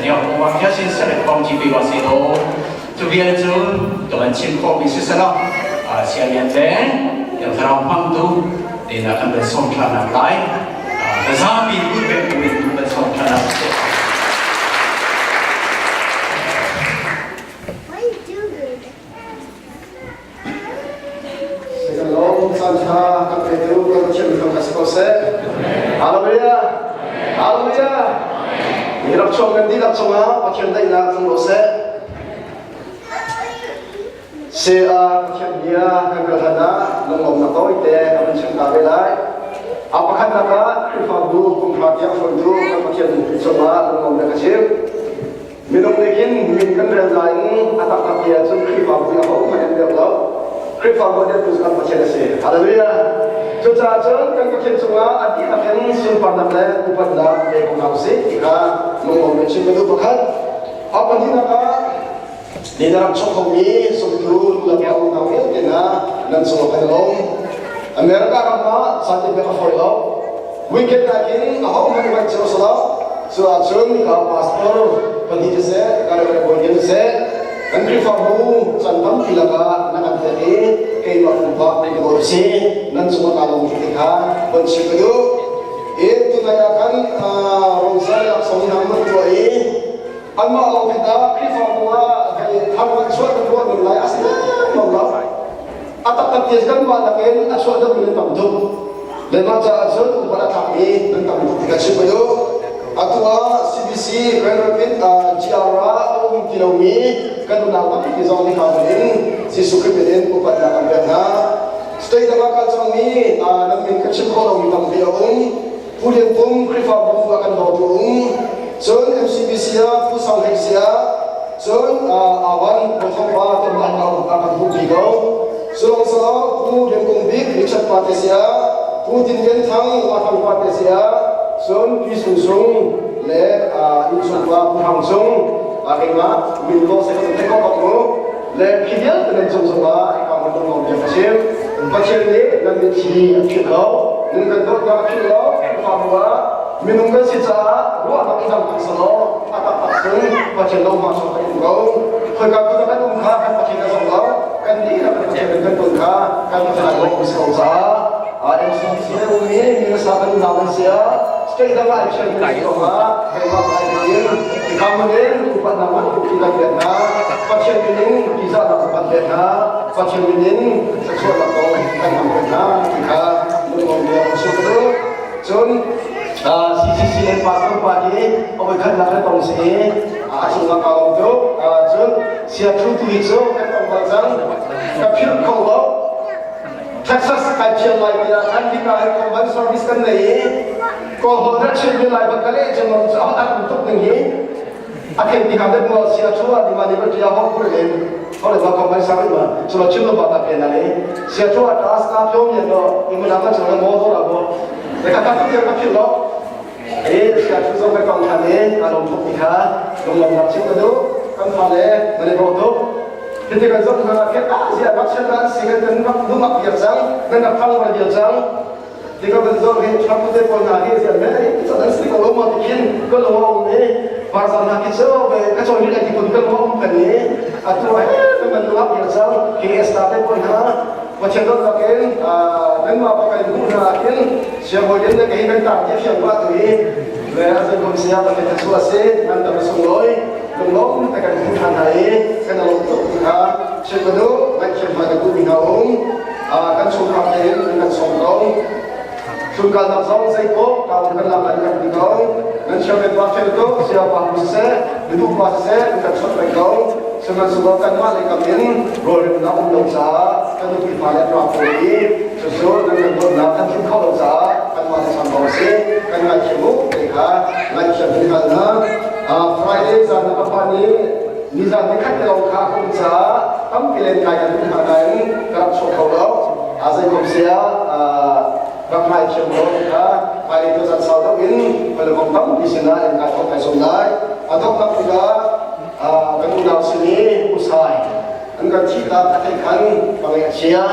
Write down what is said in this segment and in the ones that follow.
你要我往下先生来帮助俾我先咯。就变咗同人签货咪先生咯。啊，下面咧有他让帮助，你那看本送上来，啊，那边不边不边送上来。 Sikalong caan ṭha kan petu kan Pathian thang ka si ko seh. Hallelujah. Hallelujah. Ni rak chuak kan dihlak cungah Pathian daihnak tlung ko seh. CA Pathian bia kan kal hlan ah lunglawmnak tawite ka van chim ta ve lai. A pakhatnak ah Khrihfabu kumhra tiang hruaitu kan Pathian cungah lunglawmnak ka chim. Minung nih khin min kan rel nain a taktak ti ahcun Khrihfabu hi ahohmanh an dirh lo. Khrihfabu a dirhtu cu kan Pathian a si. Hallelujah! Cucaah cun kan Pathian cungah a dihlak in sunparnak le upatnak pe ko hna usih ti kha lungawm in chim ka duh pakhat. A pahnihnak ah ni na rak chawk khomi zumtu nulepa unau vialte hna nan cungah kan i lawm. America ram ah caan bia ka fawi lo. Weekend ah khin ahohmanh i manh cio si lo. Cu ahcun ka pastor pahnih siseh, ka reverend bawi siseh, kan Khrihfabu can tampi lakah na kan pek i keimah pumpak ka dawt si nan cungah kaa lawm ti kha von chim ka duh. I tunai ah khan Rosary laksawng hna man tuah i anmah lawng khi tah Khrihfabu ah hei thar an chuah kan ruah men lai a si lengmang lo. A taktak ti kanmah nakin a chuah deuhmi nan tam tuk. Le mah caah cun upat a tlakmi nan tam tuk ti ka chim ka duh. Atu ah CBC Grand Rapids GR ah a um ti lomi kan unau tampi zong nih ka in Jesuh Khrih min in upatnak kan pek hna. State dang ah kal cangmi nan min ka chim khawh lomi tampi a um. Pu Lian Pum Khrihfabu a kan dawtu um. Cun MCBC ah Pu Sang Hlei sia cun Avan Bothong pa kanmah a kan hmuhpi ko. Sulong salong Pu Lian Kung Bik Richard pa te sia Pu Tin Lian Thang Ma Thang pa te sia cun Pi Sung Sung le innchung pa Pu Hang Sung keimah min lo se kan thei ko bak mu le phi vialte nan cung zongah ika mun lung bia ka chim Pathian nih nan mitthli a philh lo nun kan dawtnak a philh lo Khrihfabu ah minung kan si caah ruahnak i dang tak selaw a taktak cun Pathian lo ma chung kan um ko khoika kun kan um kha kan Pathian a zong lo kan dihlak kan Pathian kan ton kha kan Pathian a lawm si ko caah MCC le umi minasa kan unau kan si ah state dang ah thian kan si ko ha keimah lai in ikamun in upat nak man tuk kan pek hna Pathian min in tizahnak upat pek hna Pathian min in thluachuahnak kong kan hmang pek hna ti kha lungawm bia kan chim ka Cun CCCN pastor pa hi a voikhatnak na tong si i a cungah kaa lawm tuk. Cun sia thu tu hi cu kan tong bal cang. Ka philh kho lo. Texas kai thial lai tiah khan hika hin common service kan nei i Kawlhawl na chim lai bak ka leh cun cu a an tuk ning hi a thei ti kam det mo sia chu a di ma ni ba tia ho pur in ho le ba common service ma chu lo chim lo ba ta pe na le sia chu a tas ka pyo mi no i mu na ma chu le mo do ra bo le ka ka tu ka phil lo e sia chu zo ka tong than e ka lom thuk ti kha lung lom nak chim ka du kan fa le na le bo tu Hiti kan zoh hna ke a zia rak chen ran si kan kan rak lung ak biak cang nan rak thang war biak cang ti ka van zoh hi Trump te pawl hna hi zian men ai cho dan si ko lo ma ti khin ka lo um ni Barzan hna ki cho ve ka choi ni ti kun ka lo um kan ni atu he kan man lung ak biak cang KS ta te pawl hna Pathian dawt nakin nan mah pakai hmu hna khin siangbawi le kei nan tang ti fiang ba tu hi le azan kom sia Pathian cu a si nan tam sunglawi lunglawm te kan hmu ṭhan hna i kan i lawm tuk ti kha chim ka duh ngaihthiam hna ka duhmi hna um kan chungkhar tein an kan sawm ko Tlunkalnak zong zeipaoh kan lam an kan ti ko nan chairman pa fel tuk sia pa hu siseh miduh pa siseh an kan chawnh peng ko sihmanhsehlaw kanmah lei kam in rawlrimnak um lo caah kan nupi fale an ra pawl i cucu nan kan dawtnak kan tlun kho lo caah kanmah le chambau a si kan ngaithiam u ti kha ngaihthiam kan hal hna Friday zan ah ka pa nih nizan ni khat te lawng kha a um caah tampi len kai kan duh hna nain ka rak chuak kho lo. A zeikom sia rak ngaithiam lo ti kha hmailei tu caan sau deuh in hawikom tampi sinah in kai thawk kai sawm lai. A donghnak tikah kan unau sin i usai an kan thihnak a theih khan ka ngaih a chia.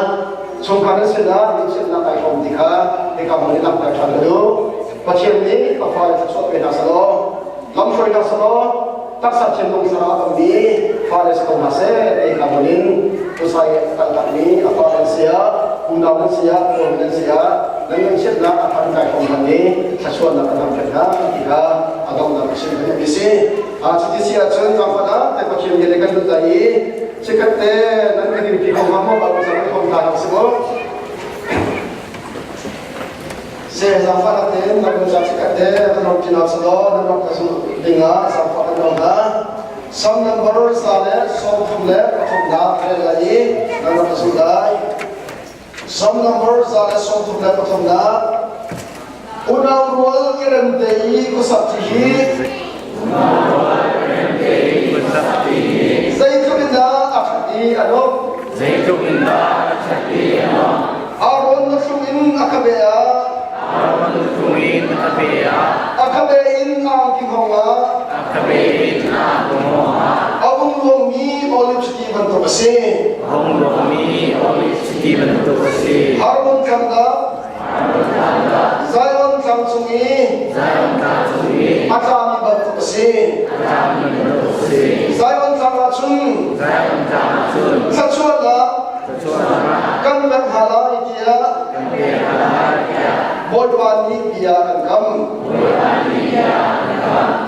Chungkhar an sinah ngaihchiatnak kai hrawm ti kha hika hmun in langhter ṭhan ka duh. Pathian nih a fale thluachuah pe hna selaw, lamhruai hna selaw. Taksa thinlung thlarau a ummi fale si ko hna seh ti kha hmun in usai kaltakmi a fa nan si ah unau nan si ah kawl nan si ah nan nunchiatnak a than kai hrawng hna i thluachuahnak kan ham pek hna ti kha a donghnak a chim kan mi si. Cuti si ahcun zaangfahnak te Pathian bia le kan lut lai i chikkhat te nan ka dirpi ko hnga maw Baibal cang kan hna hlah si maw? Se zaangfahnak tein Baibal ca chikkhat te kan rom ti hna selaw nan rak ka zulh dingah zaangfah kan nawl hna. Salm number 133 rel lai i nan rak ka zulh lai. Salm number 133 Unau rual i rem te i khuasak ti hi zeitluk in dah a ṭhat i a nuamh. Zeitluk in dah a ṭhat i a nuamh. Aaron na hlung in a khabe ah Aaron hlung in a khabe ah a khabe in a angki hngawng ah a khabe in a angki hngawng ah a vung luangmi olive chiti bantuk a si. A hung luangmi olive chiti bantuk a si. Harmon tlang dah Zion tlang cung i a tlami bantuk a si. Zion tlang ah cun thluachuahnak kan pek hna lai tiah Bawipa nih bia kan kam.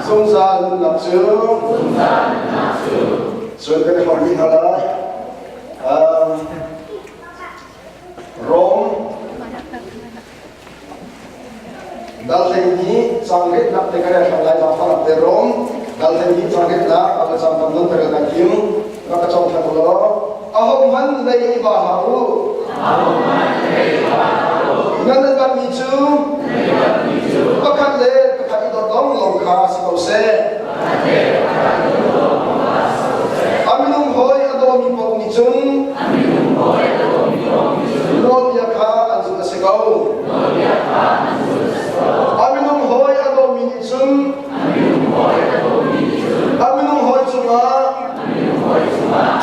Zungzal nunnak cu cun kan i hlawm dih hna lai. Rom dal 12 cang ritnak te ka rel lai zaangfah te Rom dal 12 cang ritnak a ka cang tam non ka kan kim ra ka chong than law aho man lei i ba hlah u nan an bat mi cu pakhat le pakhat i dawt long long kha si ko seh a minung hawi a dawmi paoh nih cun Nawlbia kha an zulh a si ko. A minung hawi a dawmi nih cun a minung hawi cungah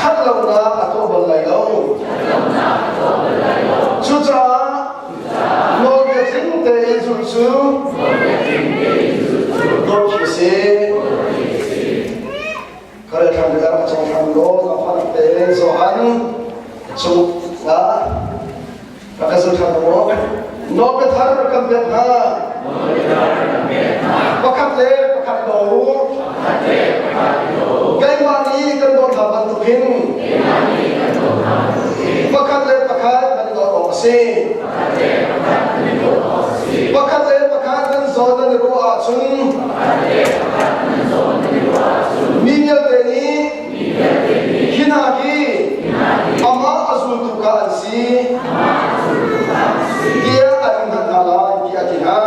ṭhatlonak a tuah bal lai lo. Cucaah nawlbia tling tein zulh cu dawt khi a si. Kare thang de rak chong thang lo ka phan te Johan chung la rak ka zul thang mo no pe thar kan pek hna pakhat le pakhat do keimah nih kan dawt hna bantukin pakhat le pakhat kan i dawt awk a si pakhat le pakhat kan zawn nan i ruah ahcun Mi vialte nih hi hna hi amah a zultu kha an si tiah an in hngalh hna lai tiah a ti hna.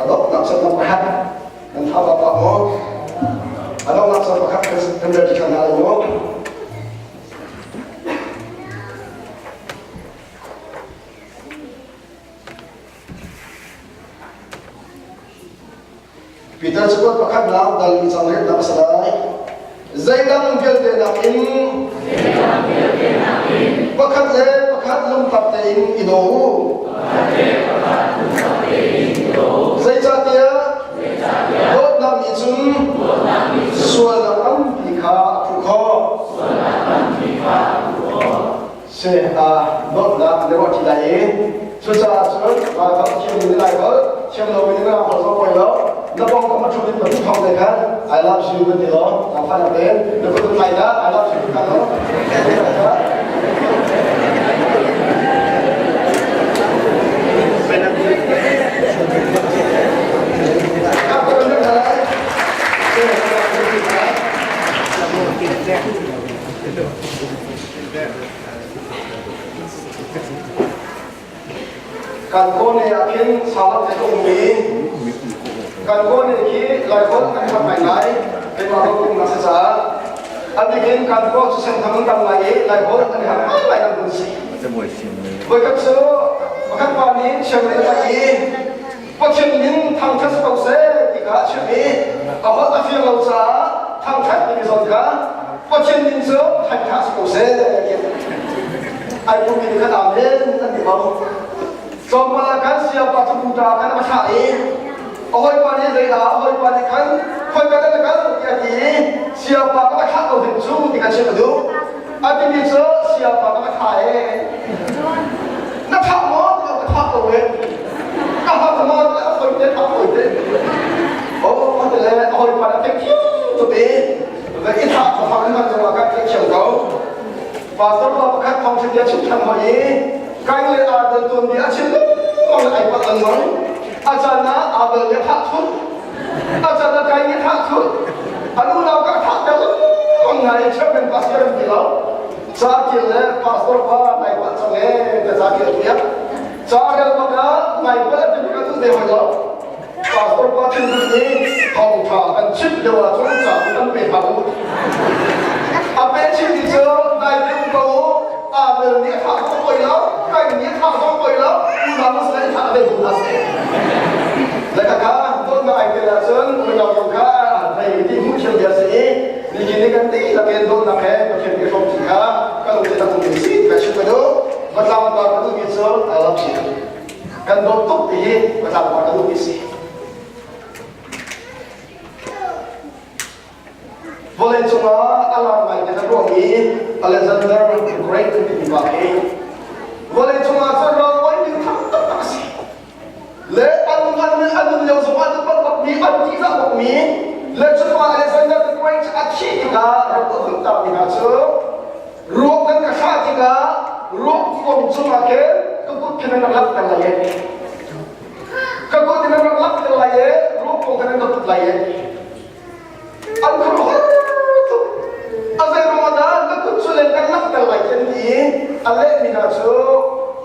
A donghnak chan pakhat nan tha bak maw? A donghnak chan pakhat kan rel ṭhan hna lai maw? Peter cakuat pakhatnak dal i cang riatnak a si lai. Zeidang vialte nakin pakhat le pakhat lungtak tein i daw u. Zeicahtiah dawtnak nih cun sualnak tampi kha a phuh khawh. Se dawtnak na ruah ṭi lai i cucaah cun ralkap thiam in lai holh thiam lo in na holh zong poi lo na pawngkam a ṭhut in pahnih thong te khan I love you na ti lo na fa na te na kut lai na I love you ka lo. Kan kawne ah khin salam te ka um i kan kawne khi Laiholh kan hman ngaingai keimah ro um na si caah a bikin kan kaw cu senthang an tam ngai i Laiholh an hman ngaingai kan hun si. Voikhat cu pakhat pa nih chiamrei a tlaih i Pathian min thangṭhat si ko seh ti kha a chim i a holh a fiang lo caah thangṭhat timi zawn kha Pathian min cu thangṭhat si ko seh ai pumi nih khan amen an ti ko. Tlawmpal ah khan siangpa cu puta khan a thlah i A hawipa nih zeidah a hawipa nih khan khoi ka na kal tiah a ti i siapa ka va thlah ko ding cu ti kha chim a duh. A timi cu siapa ka va thlah ee. Na thlah maw? Tiah ka thlah ko ee. Ka hat maw? Tiah a fawi te thlah fawi te. Oh, a ti le a hawipa nih a theih thiam tuk i va i thlah ka fang in man zongah kan theih thiam ko. Pastor pa pakhat thawng chim bia chim ṭhan hoi i Kain le Abel tuanbia a chim lengmang le ai palh lengmang. A caan ah Abel nih a thah thut. A caan ah Kain nih a thah thut. An unau ka thah ter lengmang hna i chairman pastor an ti lo. Ca til le pastor pa nai palh cang ee te ca til tiah. Ca rel bak ah nai palh a timi ka duh ve hoi lo. Pastor pa thinlung nih thawngṭha kan chimh lio ahcun ca kan pe hlah u. A pe chimmi cu dai te um ko u. Abel nih a thah zong poi lo, Kain nih a thah zong poi lo, unau na sinah i thah ve ko hna seh. Le kaka dawtnak ai tel ahcun unau zong kha thei ti hmuh thiam bia si i nihin ni kan dihlak in dawtnak he Pathian i hrawm ti kha ka lungthin a um si ka chim ka duh. Batlang ka duhmi cu I love you. Kan dawt tuk ti hi patlang ka duhmi si. Vawlei cungah a lar ngai te na ruahmi Alexander the Great timi pa hi vawlei cungah cun ral min thang taktak a si. Le an an an nun lio zongah an upat bakmi, an tihzah bakmi le cupa Alexander the Great a thih tikah ram a hun tarmi hna cu Ruak nan ka thlah tikah ruak fong cungah khin ka kut khin nan rak langhter lai i ka kut in nan rak langhter lai i ruak fong kha nan ka put lai i an khuaruahhar tuk. A zei ruangah dah na kut cu len kan langhter lai ti an ti i a lehmi hna cu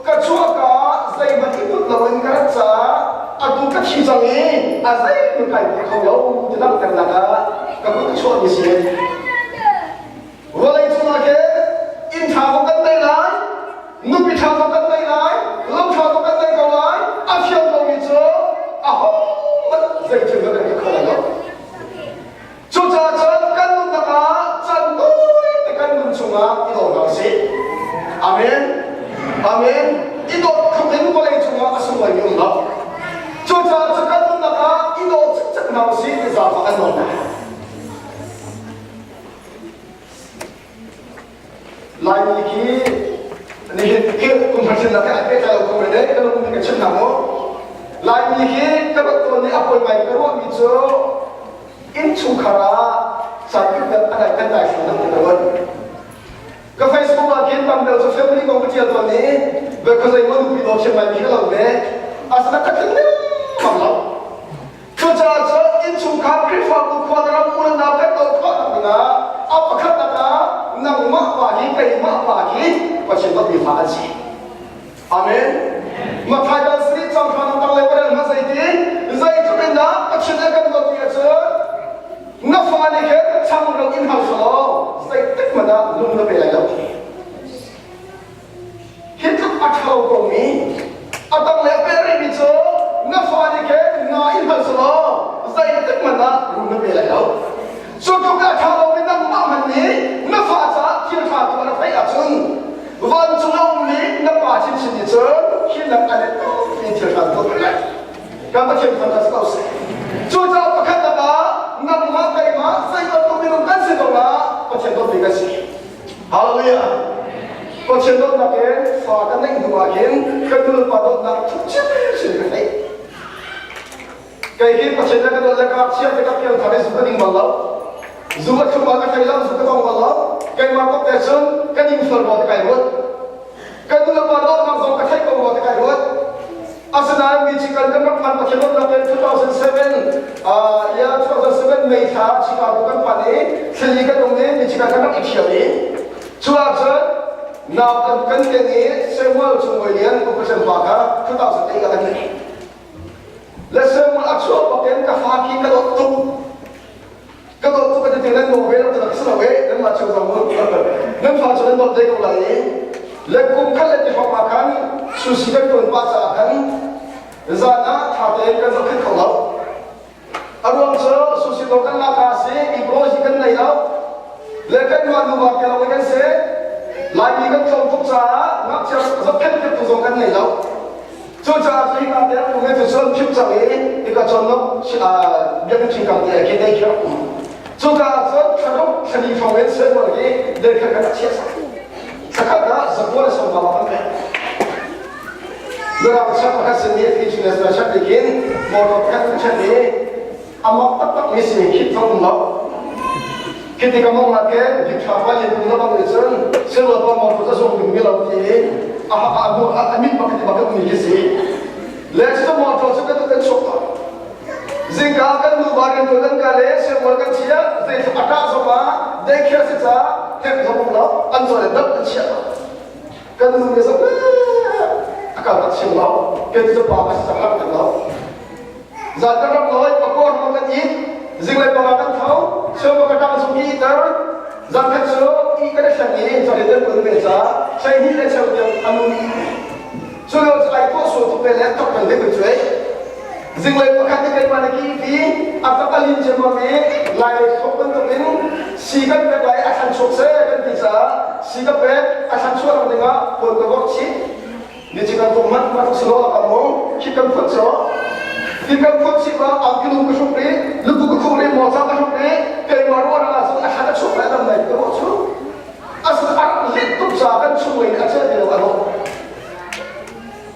ka chuahka ah zeihmanh i put loin ka rat caah atu ka thi cang i a zeihmanh kai put kho lo ti langhternak ah ka kut a chuahmi si. Vawlei cungah khin inn ṭha zong kan nei lai, nupi ṭha zong kan nei lai, lo ṭha zong kan nei ko lai. A fiang komi cu ahohmanh zei thil hmanh kan ti kho lai lo. Cucaah cun kan nunnak ah caan tawite kan nun chungah i daw hna usih. Amen. Amen. I dawt tluk in vawlei cungah a sunglawi um lo. Cucaah cun kan nunnak ah i daw cikcek hna usih ti zaangfah kan nawl hna. Laimi khi nihin khi kum thar chin lak ai pehtlai lo ko re ka lung ka chim hna mu. Laimi khi ka rat tawn i a poi ngai ka ruahmi cu innchungkhar ah caan kan an kan dai hram ti ka ruat. Ka Facebook ah khin tam deuh cu family kong ka tial tawn i ve khuazei maw nupi dawt thiam laimi ka lo ve. Asina ka tling lengmang lo. Cucaah cun innchungkhar Khrihfabu khua na ram u le nau kan ton khawh nak dingah a pakhatnak ah nangmah pa hi keimah pa hi Pathian dawtmi fa an si. Amen. Mathai dal sarih cang hra tang le parel hna zeiti zeitluk in dah Pathian a kan dawt ti ahcun na fa nih khin changreu in hal selaw zeitik hmanh ah lung na pe lai lo. Hi tluk a ṭhalo komi a dang le a peh rihmi cu na fa nih khin nga in hal selaw zeitik hmanh ah rum na pe lai lo. Cu tluk a ṭha lomi nangmah hmanh nih na fa caah thil ṭha tu a rak theih ahcun vancung a ummi na pa chinchin nih cun hi nak a let tampi thil ṭha tuah ve lai. Kan Pathian thangṭhat si ko seh. Cucaah pakhat lakah nangmah keimah zei bantuk minung kan si zongah Pathian dawtmi kan si. Hallelujah! Pathian dawtnak in fa kan neih hnu ah hin kan nulepa dawtnak thuk chinchin kan theih. Kei hi Pathian le ka dawt le ka ngakchia te ka piangthar i zu ka ding bal lo. Zu a thlum ah ka thei lo, zu ka tong bal lo. Keimah tok te cun ka ning sual rua te kai ruat. Kan nulepa dawtnak zong ka theih ko rua te kai ruat. Asinain Michigan kan rak phan Pathian dawtnak in 2007 year 2007 May thla Chicago kan phan i thlali kan um i Michigan kan rak i ṭhial i cu ahcun nau kan kan ken i Samuel Cung Lian Upasem pa kha 2008 ah kan ngei. Le Samuel a chuah bak in ka fa khi ka dawt tuk. Ka dawt tuk ka ti nan naw ve lo tak si lo e nan mah cio zong nan fa cu nan dawt ve ko lai i le kum khat le ti hrawng ah khan sushi kan tuan pa caah khan zan ah tha tein kan zohkhenh kho lo a ruang cu sushi dawr kan lak ah si employee kan nei lo le kan mah nuva ke lo kan si Laimi kan tlawm tuk caah ngakchia zohkhenh tu zong kan nei lo. Cucaah cu hika te um i cucu an phit cang i hika cun biakinn ṭhingkang te khi dei khi rak um. Cuka ah cun thlaruk thlali hrawng in Samuel hi dei kha kan a chiah cang. Thlakhat ah zakua le sawmva bak an pek. Mirang chak pakhat sin nih fi chung le chak nih khin motor pakhat an ṭhen i a mak taktak mi si khit zong um lo. Khi tik a mong ah khin bik thla pa yin um lo bang nih cun silver pa motor cu zung ding mi lo ti i a a a mit bak ti bak mi khi si. Le cu motor cu kan kan chuak tawn. Zingka kan nuva rian tuan kan kal i siangbawi kan chiah zeitluk a ṭah zong ah daycare si caah hek zong um lo an zaw le dap an chiah lo. Kan nu nih zong a kal tak chim lo kei cu pa ka si cang rak lo. Zan kan rak lawi pakua hrawng kan it zinglei panga kan tho siangbawi ka ṭang zung i iter zan khat cu i kan i hleng i cawlei kan kun ve caah 12 le cheu tiang a nu Cu lio cu ai tuah sual tuk ve le tok kan ding cu ei. Zinglei pakhat nih keimah na ki ti a ka alin ciammam i lai lei thok bantuk in si kan pek lai a thlan chuak seh kan ti caah si ka pek a thlan chuah lo dingah puan ka vorh chih. Ni ci kan tuk manh ma tuk silo a mu khi kan phut so ti kan phut chih ma angkilung ka hruk ri luku ka khuh ri mawca ka hruk ri keimah ruah ah cun a thlan a chuak lai dam lai ka ruah chu asin a lit tuk ca kan chung in a ceh ti lo a dawh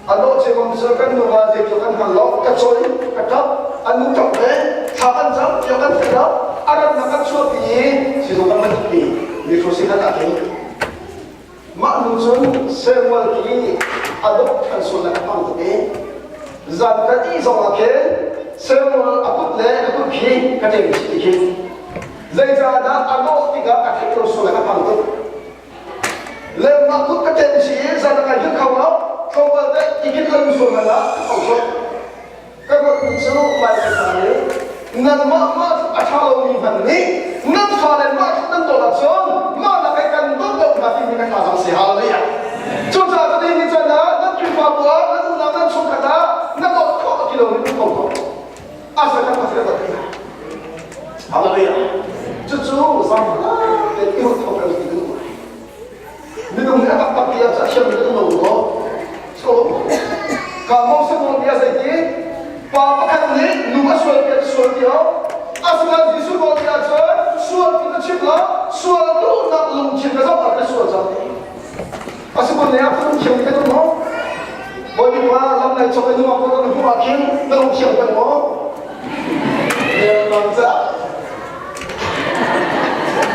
a dawh cemam cu kan nuva zeitluk kan hngal lo ka cawi ka ṭap a nu ṭap le thla kan cam tiah kan theih lo a rannak kan chuahpi i sizung kan van pi mi hrusi khat ah khin mah nu cun Samuel khi a dawh ṭhan sual le a hmang tuk i zan kan ih zong ah khin Samuel a kut le a kut khi ka ṭem chih ti khin Zeicahdah a dawh tikah a theih lo sual a ka phang tuk. Le mah kut ka ṭem si i zan a hil kho lo, tlawmpal te ikit an sual man ah ka tho sual. Ka ruatmi cu lai ka hna i nanmah mah a ṭha lomi hmanh nih nan fale mah nan dawt ahcun mah nak i kan dawt deuh hna timi ka thazaang si hallelujah. Cucaah cu ni can ah nan Khrihfabu ah nan unau nan chungkhat ah na dawt khawh ti lo ni kho ko. Asa kan pasal dawt ti Hallelujah. Cucu zamnak te i ruat kho kan si duh. Minung nih a taktak ti ah thiam in lo maw? So, ka Moses nawl bia zeiti pa pakhat nih nu a sual piak sual ti asinain Jesuh nawl bia cun sual ti ka chim lo sual duhnak lungthin ka zoh ka sual cang Asibun ne a phung thiam ka duh maw? Bawipa lam lei chok in nungak ko na hmuh ah khin na lung thiam peng maw? Nang ca.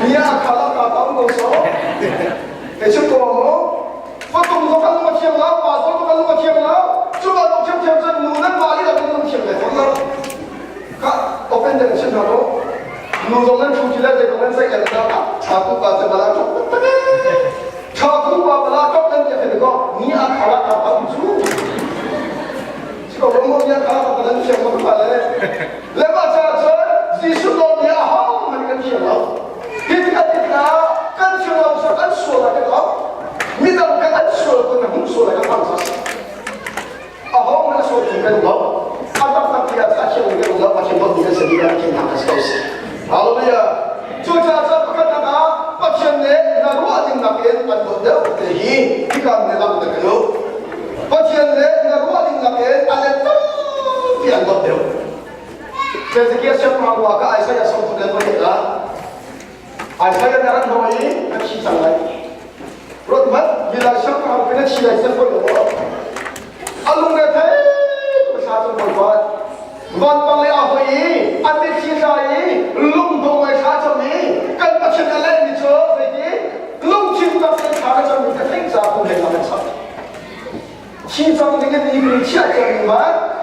Nia khala ka ta um ko so. Te chim ko maw? Fatung zo kan lung thiam lo, pa zo kan lung thiam lo. Cu ba lung thiam thiam cun nu nan ma li lo kan lung thiam le thong lo. Ka open den chim na ko. Nu zong nan thu ti le zei zong nan zei el na tha ku pa te bala tok tak tha ku pa bala tok nan ti he ko ni a khala ka pa chu si ko rom ni a khala ka nan thiam ko pa le le ma cha cha Jesuh lo ni a hong man kan thiam lo hi tikah tikah kan thiam lo sa kan sual a kan lo midang kan an sual ko na hung sual a kan hang sa Aho na sual kan lo. A taktak ti ah a thiang kan lo, a thiang mi kan si ti ah thiang kan si ko si. Hallelujah. Cucaah ca pakhat ah Pathian nih na ruah ding nakin an dawt deuh te hi hika ne lang na ka duh. Pathian nih na ruah ding nakin a let tampi an dawt deuh. Hezekiah siangpahrang wa ka Isaiah sawm thum le pariat ah Isaiah na rat hnawh i a thi cang lai. Ruat hmanh, milai siangpahrang pin a thi lai cang fawi lo maw? A lungre thei tuk thla cu Bawipa vanpang le a hoi i a mitthli tla i lungdong ngai thla cam i kan Pathian a lehmi cu zeiti lungthin tak in thla ka cammi ka theih caah kum hlei kan chap. Thi cang ding in ni chiah ciami ma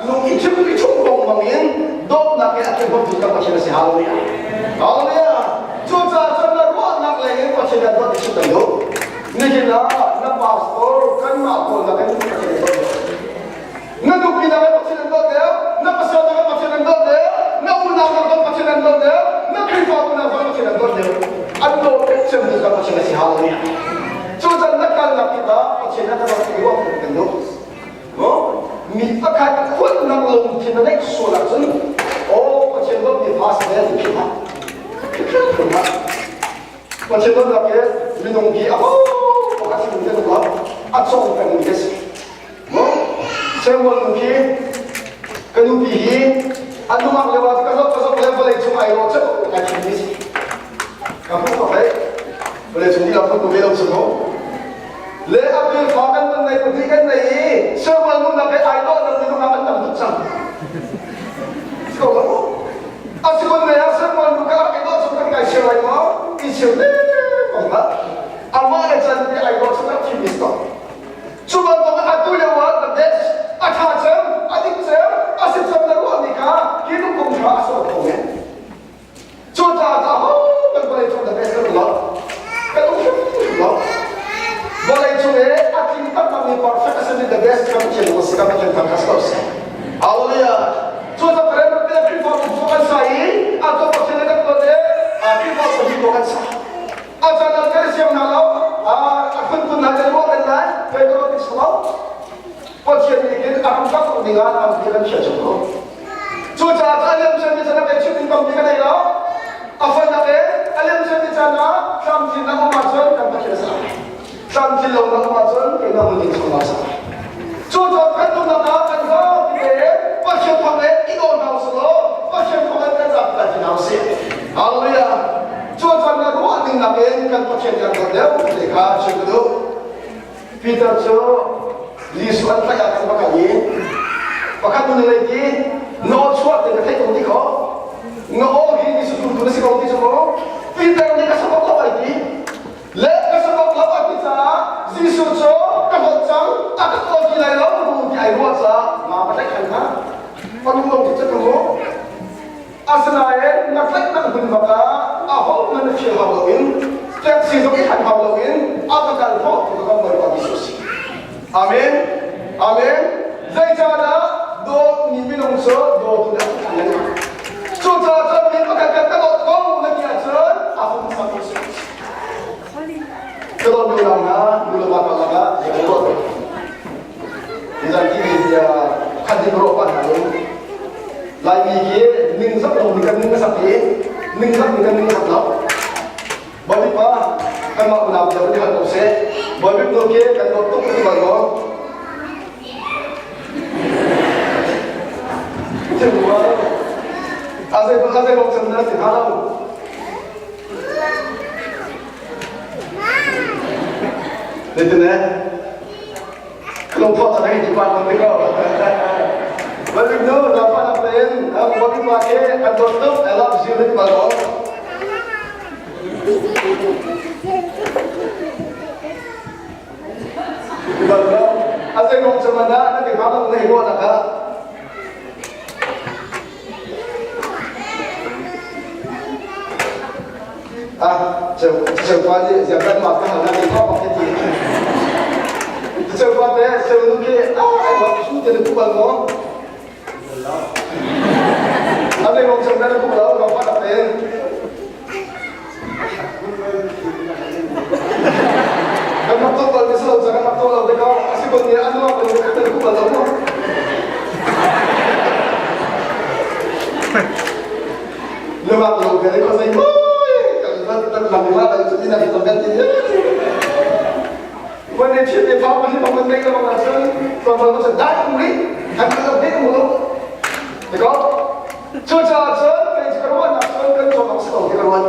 lung i thim i thum bong bang in dawtnak he a ke bawmtu kan Pathian a si hallelujah hallelujah cucaah cun na ruahnak lei in Pathian kan dawt chim kan duh nihin ah na pastor kanmah pawl nakin Pathian an dawt na nupi nakin Pathian an dawt deuh na pasal nakin Pathian an dawt deuh na unau nakin Pathian an dawt deuh na Khrihfabu nakin Pathian an dawt deuh an dawt cemmi kan Pathian a si hallelujah Cucan na kalnak tikah Pathian a kan rak ruah kan duh. No? Mi pakhat khulnak lungthin na neih sual ahcun aw Pathian dawtmi fa si le ti philh hlah. Philh hlah. Pathian dawtnak hi minung hi aho pakhat sin kan lo a cawng pengmi a si. No? Samuel nu khi ka nupi hi a nungak lio ah ka zoh ka zoh le vawlei cung ai rawh ceu kai thim mi si. Ka hmuh ko hlei. Vawlei cung dihlak hmuh ko ve lo cu mu. Le a fa kan man nei pahnih kan nei i Samuel nunnak he ai dawh nak minung ah an tam tuk cang. Si ko lo. A si kun ve ah Samuel nu ka rak i dawh chung kan kai share lai maw? I share te ko hlah. Amah le can te ai dawh chung rak thim mi si ko. Cu bantuk atu lio ah the best, a ṭha cem, a dik cem, a si cem na ruahmi kha hi kum hra a sawh kho men. Cucaah ca ho kan vawlei cung the best kan lo. Kan um hrimhrim lo. Vawlei cung i a tling taktakmi perfect a simi the best kan Pathian a si kan Pathian thang kha si ko seh. Hallelujah. Cucaah Reverend te Khrihfabu cu kan sa i a tuah Pathian le kan tuan i Khrihfabu hi kan sa. A caan ah kan siang hna lo a phunphun hna kan ruah men lai kai ka ruah ti lo Pathian nih khin a ram kap ding ah tampi kan chia chung ko cucaah a liam ciami caan ah kai chim ding tampi ka nei lo a fanak e a liam ciami caan ah tlamtlin na um ahcun kan Pathian sa tlamtlin lo na um ahcun keimah mun ding chung sa cucaah kan nunnak ah kan zapi te Pathian thawng in i daw hna usih law Pathian thawng in kan zapi kan ti hna usih Hallelujah Cuacaan na ruah ding nakin kan Pathian kan dawt deuh ti kha chim ka duh. Peter cu Jesuh an tlaih ah khan va kal i pakhat nu lei ti na aw chuah te ka theih ko ti kho na aw hi Jesuh tu na si ko ti cu mu Peter nih ka sabak lo ai ti le ka sabak lo a ti caah Jesuh cu ka hlawt cang a ka kawl ti lai lo ti ai ruah caah ma ka tlaih khan kha panu lo ti cu mu Asinain na tlaihnak hmun bak ah ahohmanh na fir hau loin taxi zong i hlan hau loin a va kal khawh tu kan Bawipa Jesuh si. Amen. Amen. Zeicahdah dawtmi minung cu dawtu nih a thang lengmang. Cucaah cun mi pakhat kan ka dawt ko na ti ahcun a hung hmasa mi si. Ka dawt nu lang hna nu le pa karlak ah zei kan dawt. Nizan ti bia khat ding rawh pa hna in Laimi hi ningzak lo mi kan ning a sak i ningzak mi kan ning a sak lo. Bawipa kanmah unau bia kan i hal ko seh. Bawipa nu khi kan dawt tuk ti bal maw? Thil a zei a zei bawk chan na ti hna lo. Zeitin eh? Lungthawh cang hei ti pa kan ti ko. Bawipa nu zafa nak tein Bawipa ke kan dawt tuk I love you na ti bal maw? Ti bal lo. A zei kong cu man ah na ti hnga lo na hi ruah nak ah. Ah, ceu ceu pa nih ziang kan mah kan hal na ti pa ti. Ceu pa te ceu nu khi ah ai wa su te ku bal mo. A le kong ceu na ku lo ka pa te. Kan mak to bal ni slo kan mak to lo te ko asi ko ni anu ko ni kan ku bal lo mo. Lungak lo ke ko sai moi kan kan kan lam ma kan chu ni na kan kan ti. When they chip they phao ni bang nei lo ma chen from from chen dai mu ri kan kan lo he mu lo. Te ko chu cha chen kai chu kan na chen kan chong ang si ko ke kan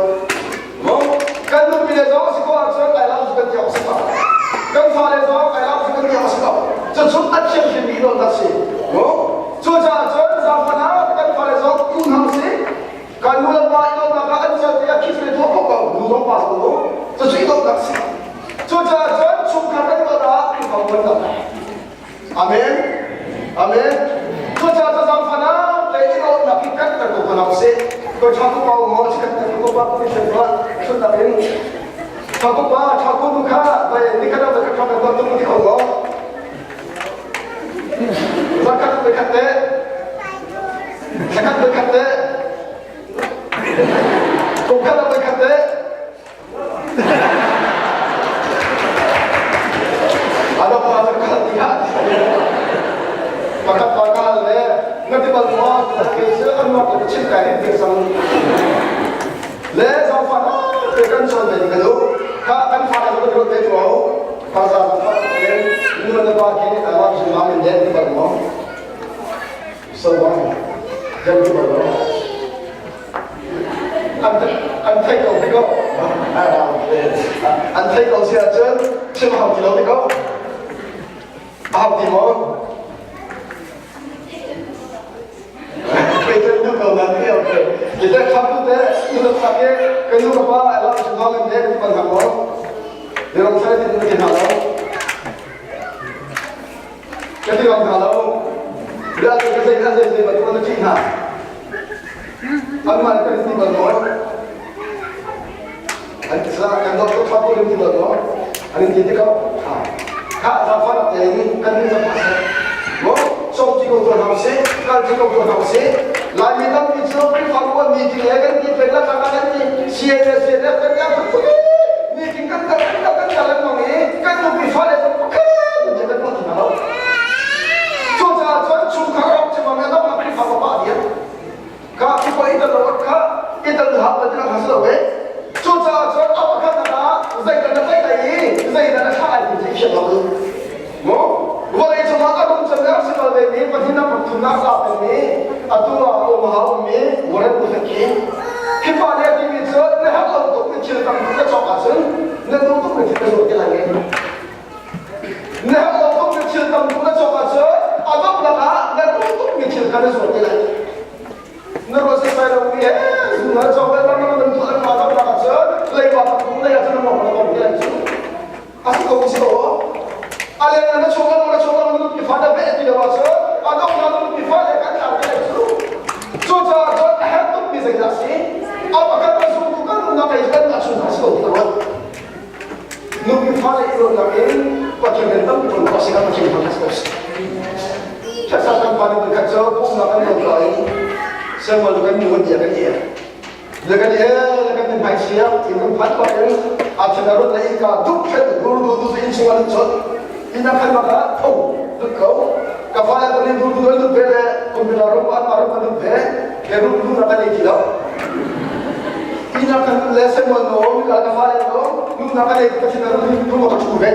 Mo kan nu pi le zong si ko ah cun ai lam su kan ti awk si ko. Kan fa le zong ai lam su kan ti awk si ko. Cu chung a thiang hrim mi dawt si. Mo cu caah cun zaangfan ah kan fa le zong tu hna si. Kan nu le pa i dawtnak ah an cal te ah khis le tuah ko ko nu zong pa zong mu. Cu cu i dawtnak si. Cu caah cun chungkhar kan dawt ah Khrihfa kan dawt. Amen. Amen. Cucaah cu zaangfan ah le i dawtnak hi kan ter ko hna usih. Ko tha ko pa maw chikat ter ko pa ko chen ko chun tak in tha ko pa tha ko nu kha bai ni khat da khat khat ko tung ti kho ko. Zakat be khat te zakat be khat te kum khat be khat te Ano pa sa kal tiha. Pakhat pa kal le ngati bal mo ke se an ma ko chin kai ni ti sang. Le zong fa te kan chon ve ka lu. Ka kan fa ka ko te tu au. Ka za fa le nu le pa ke I love you mom and dad ti bal mo. Sawai jam tu bal an theih ko ti ko an theih ko si ahcun chim hau ti lo ti ko a hau ti maw Kei kan nu ko nan ti okay kita kham tu te nu ka ke kan nu ka pa ala chu ma kan te pan ha ko ni rong sai ti ti ha lo ka ti rong ha lo la ka sai ka sai sai ba tu na chi ha an ma kan ti ba no an sa kan dok to tha ko ti ba no an ti ti ko ha kha za fa te in kan ni za fa se mo som ti ko to ha se kal ti ko to ha se lai mi tam ti chu pri fa ko mi ti le kan ti pe la ka kan ti CNS CNF kan ya phu mi ti kan kan kan kan kan lan mong i kan nu pi fa le ko kha je kan ko ti na lo chu cha chuan chung kha rok che ma na ma pri fa pa dia Ka upa i tel lo kha i tel hau ti ha si lo e. Cucaah cun a pakhat ah zeidah na tlaih lai i zeidah na thlah lai ti cu i fiang lo. Mu vawlei cungah a rung cem si bal ve mi pahnihnak pathumnak za pengmi atu ah Omaha ummi Warren Buffett khi khi pa nih a timi cu na herh lo tuk mi thil tam na cawk ahcun na duh tuk mi thil na zuar ti lai nge. Na herh lo tuk mi thil tam na cawk ahcun a donghnak ah na duh tuk mi thil kha na zuar ti lai. Na ruah setsai lo mi he zu na cawk le ram ram tu an ma donghnak ahcun leiba tak tung lei ahcun na mong na tong ti lai cu. A si ko si ko. A leng na chung na chung na nupi fa na ve ti lo ahcun a donghnak na nupi fa le kan tlau ti lai cu. Cucaah cun a herh tuk mi zeidah si? A pakhat na zumtu kan nunnak ei kan na chung si ko ti lo. Nupi fale i ruahnak in Pathian rian tampi ṭuan khawh si kan Pathian thangṭhat ko si. Ṭhatsa kan pa nih khat cu pumnak kan ruat lo in Samuel kan nu kan bia kan i le kan i le kan hmai chia in kan phan bak in a thin a rut le innka duk thet dur du du in chung an chot inn a khan bak ah tho dut ko ka fale kan dur du an dut ve le computer rum an ma rum an dut ve ke rum du na kan ei ti lo Ina kan le Samuel no mi ka ka fale no nu na ka le ka thin ru nu ka chu ve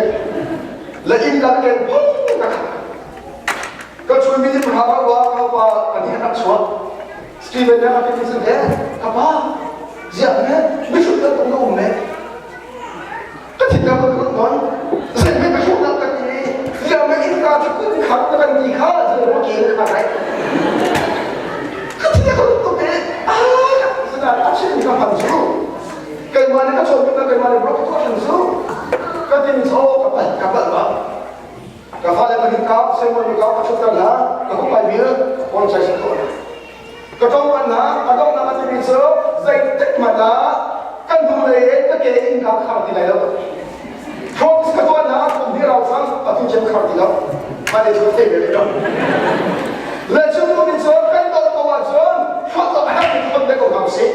le in ka ken phung ka ka chu mi ni ha ra wa ka pa ka ni rak chuak Steven na ka ti se ka pa zia ne mi chu ta tung um ne ka thin ka ka non zai me ka chu na ka ti zia me in ka chu kun kham ka kan ti kha zai mo ke kha nai ka thin ka tu te ah sina a chin ka phan chu keimah nih ka chawn ka keimah nih bro ka tuah chu ka tin cho ka pal ka pal ba ka fale ka ka semon ka ka chutar la ka ko pai bil kon sai sa ko ka tong man na ka dong na ka ti chu zai tek ma na kan du le ka ke in ka khar ti lai lo promise ka tuah na kum hi rau sang atu chem khar ti lo ma le chu thei ve lo le chu mi chu kan dol ko ah cun phot lo a herh mi phot ve ko hna usih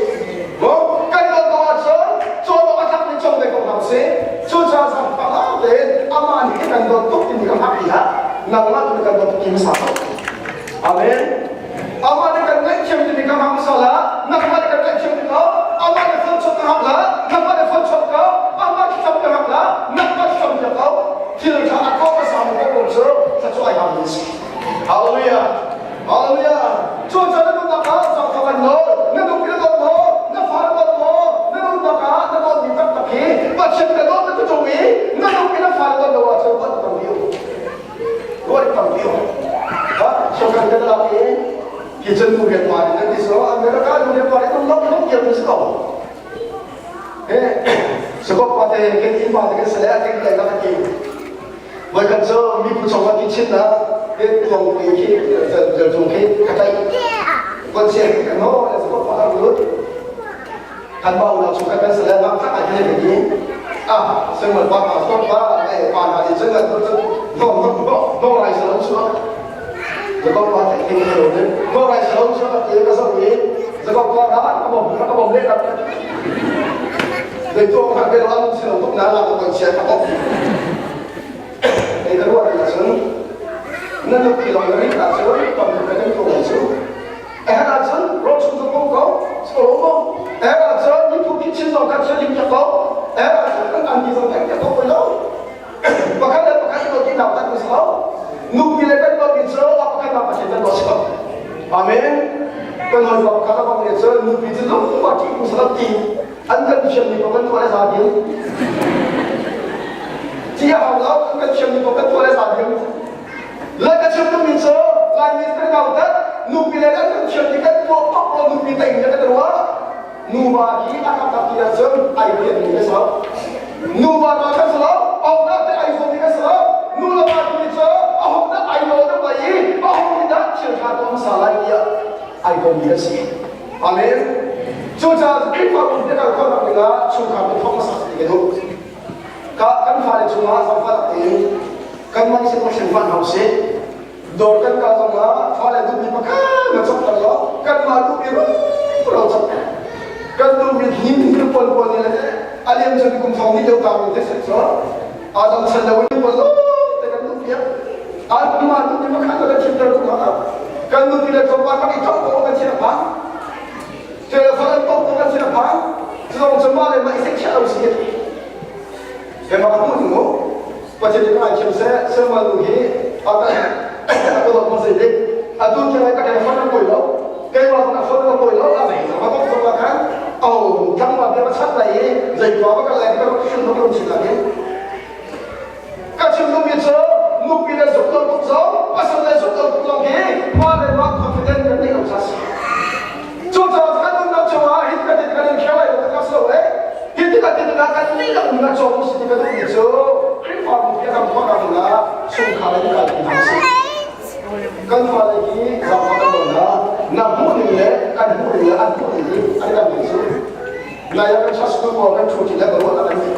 mo kan dol ko ah cun cawn awk a tlak mi cawng ve ko hna usih cu caah zang pangau tein amah nih kan dawt tuk timi ka hngak ti hlah nangmah tu kan dawt tuk ti hmasa ko amen Amah nih kan ngaihthiam timi ka hngak hmasa la, nangmah nih kan ngaihthiam ti ko. Amah nih phone chawt ka hngak la, nangmah nih phone chawt ko. Amah thlacam ka hngak la, nangmah thlacam piak ko. Thil ṭha a tuah hmasa mi kan um cu thluachuah ai hngak mi si. Hallelujah. Hallelujah. Cu ca na nunnak ah zaangfah kan nawl, na nupi na dawt maw, na fa na dawt maw, na nunnak ah na dawtmi taktak hi Pathian ka dawt na ti ṭung i na nupi na fa na dawt lo ahcun ruat tam dih u. Ruat tam dih u. Ha, sokan kan lak i hi cun nu le pa nih nan ti so America nu le pa nih tum lok lok tiang si ko. He, sakop pa te kan inn pa te kan sale a kan kai la ti. Voi khat cu mi phu chong ti chin na ke tuang te khi zel cung khi ka tai. Kon sia kan no le sakop pa ka lut. Kan ba unau chung kan sale lam thak ai khe ni. Ah, sengmal pa pa stop pa eh pa na ni chen na tu no no no no rai sa lo chu. Jacob pa thei thei lo ne. No rai sa lo chu ka ti ka zo ni. Jacob pa ra ka bom ka bom le ka. Dei to ka ke lam si lo tuk na la ko chia ka bom. Ei ka ruat na chun. Na nu pi lo ri ta chu tom ka kan ko lai chu. Eh ahcun rawl chung zong um ko so ko eh ahcun miphun kitchen zong kan thianhlim piak ko eh ahcun kan anti zong kan piak ko ko lo pakhat le pakhat i dawt nak kan si lo nupi le kan dawt mi cu a pakhat nak pakhat kan dawt si ko. Amen. Kan hawi pa pakhat a bang nih cun nupi cu lung a ṭih kum salat ti an kan thiammi paoh kan tuah le za ding. Ti a hau lo an kan thiammi paoh kan tuah le za ding. Le ka chim duhmi cu Laimi kan kautat nupi le kan kan thiammi kan tuah paoh paoh nupi tei in kan ruah. Nuva hi a taktak ti ahcun ai pianmi kan si lo. Nuva hna kan si lo, aunak te ai zuammi kan si lo. Nu le pa timi cu a hung dah ai daw deuh lai i a hung nih dah thil ṭha tuah hmasa lai tiah ai kommi kan si. Amen. Cucaah Khrihfabu biakal khawhnak dingah chungkhar kan thawk hmasa si ka duh. Ka kan fale cungah zaangfah tein kanmah nih sin hmanh hau sih. Dawr kan kal zongah fale duhmi pakhat na cawk ter lo kanmah duhmi ro cawk kan duhmi hnim hnim pon pon ni le a liam cun kum thong ni deuh ta mi te set cu adam chan lo in pon lo te kan duh piak anmah duhmi pakhat na kan chim ter tu ma kan duhmi le tlawmpal kan i cawk ko kan chim pha telephone an pok ko kan chim pha cu zong cu mah le mah i sek chiah lo si keimah ka hmuh ning mu Pathian nih ngaithiam seh Samuel nu hi a ka dawt hmasa dik atu tiang ka telephone ka kawi lo keimah zong a phone ka kawi lo a zei zong a bok zong ah khan au tlangval bia ka chat lai i zei pa ka lai ka hrim ka lung chin lai ka chim duhmi cu nupi le zuk lo tuk zong pasal le zuk lo tuk zong hi mah le mah confident kan neih lo ca si Cucaah kan nunnak chungah hi kan kan in kher lai lo kan si lo eh. Hi tikah ti tikah kan lila nunnak cawm si ti kan duhmi cu Khrihfabu hi a kan khawhnak dingah chungkhar in kalpi hna usih. Kan fale hi zaangfah kan nawl hna. Na hmuh ning le kan hmuh ning le an hmuh ning hi an kan ning cu. Nai ah kan church school pawl kan ṭhu ṭi le ruahnak an ngei.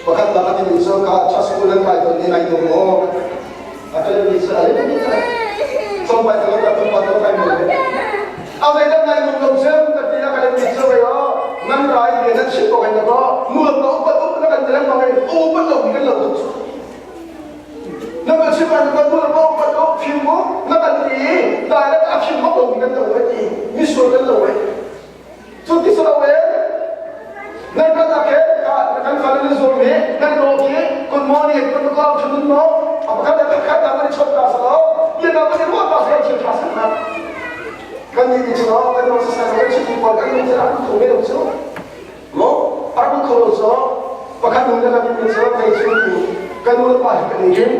Pakhat nak a timi cu ka church school nan kai tawn ni nai dawm maw? A kan mi cu a le mi Chompai ka ka tumpa ka kai mo. A zei dang nai mum lo sem ka ti a kan mi cu wei o nan rai le nan chim ko kan ko nu lo ko upat up na kan teleng bang u upat lo mi kan lo tuk. Na kan chim an ko nu lo ko upat lo phim mu na kan ti dai la a phim ko lo mi kan lo wei ti mi sual kan lo wei. Cu ti si lo in nan kan ake kan fale nan zuam i nan dawt i good morning good afternoon mo a pakhat le pakhat na kan i chawt ta salo bia na kan i ruah ta salo thil tha sak na kan nih ni cu kan ro sa kan chim pawl kan lung an kho ve lo cu mo an kho lo cu pakhat nu na kan mi cu kei cu kan nu le pa hi kan i rim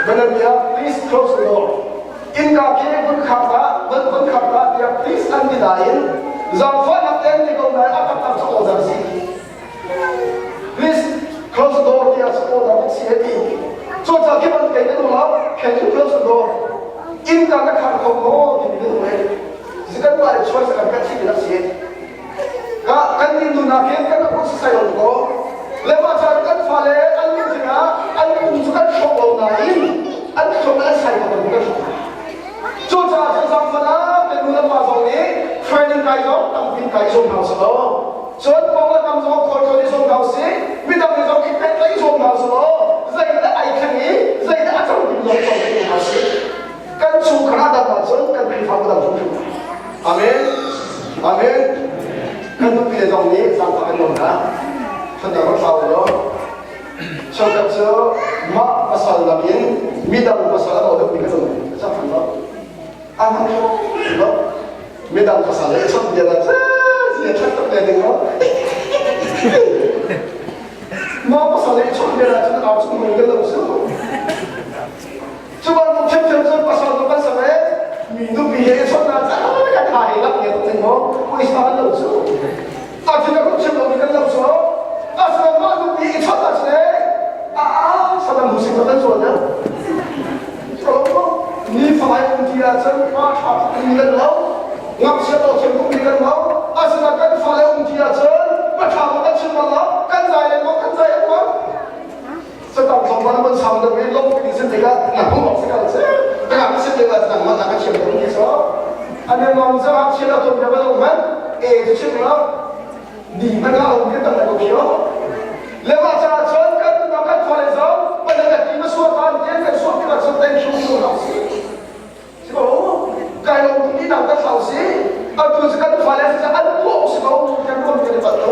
Banabia please close the door Innka khi vun khar hlah, vun vun khar hlah tiah please an ti nain zaangfahnak te an ti ko nain a taktak cu order si. Please close the door tiah cu order bak si a ti. Cucaah khi ban kei kan um lo, can you close the door? Innka na khar kho maw timi kan um he. Zikan mah le choice kan kan thimi nak si. Ka kan nih nunak hin kan rak si sai lo ko. Le mah caan kan fale an lungthin ah an pum cu kan hrawk lo nain an hrawk an sai ko kan hrawk. Cucaah cun zaangfah kan nu le pa zong nih training kai zong tampi kai zuam hna usih law cun pong le kam zong khualtlawn i zuam hna usih midang nih zong i pehtlaih zuam hna usih law zeidah ai thleng i zeidah a cang ding zong cawm hna usih. Kan chungkhar a dam ahcun kan Khrihfabu dam hrimhrim. Amen. Amen. Kan nupi le zong nih zaangfah kan nawl hna. Thantlang rak hlau law. Cheukhat cu mah pasal nakin midang pasal a daw deuhmi kan um. Cang lo. An hang lo. Midang pasal le chawnh bia dah cia ṭhat tuk le ding lo. Mah pasal le chawnh bia dah cun au chung kan lo su. Cu bantuk ṭhiamṭhiam cun pasal cu kan ser i mi nupi he i chawnhnak caah kan tha he lak ngiat ding maw puaisa kan lo cu. A thin a ruk chim lomi kan lo cu. Asinain mah nupi i chawnh ahcun ee a Saddam Hussein kan zual deuh. Ni fai um ti ahcun pa ṭha mi kan lo. Ngakchia lo thiam tuk mi kan lo. Asinain kan fale um ti ahcun pa ṭha ma kan chim bal lo. Kan zai lengmang kan zai lengmang. Satang thawngpang na van sang deuh i lawmh in sin tikah na hmuh awk si ko si. Ka sin tikah nang mah na ka thiam deuh ni so. Ane mong za hak chian atom bia bal man e chu chim lo. Ni man ka om ke tang ko khio. Le ma cha chon kan na kan thole zo pa na ti ma suat tan tian kan suat tikah chon thank you so lo si. Si ko kai lo tu ni dang ka thlau si. Atu cu kan fale si an tuah si ko kan kom kan pat lo.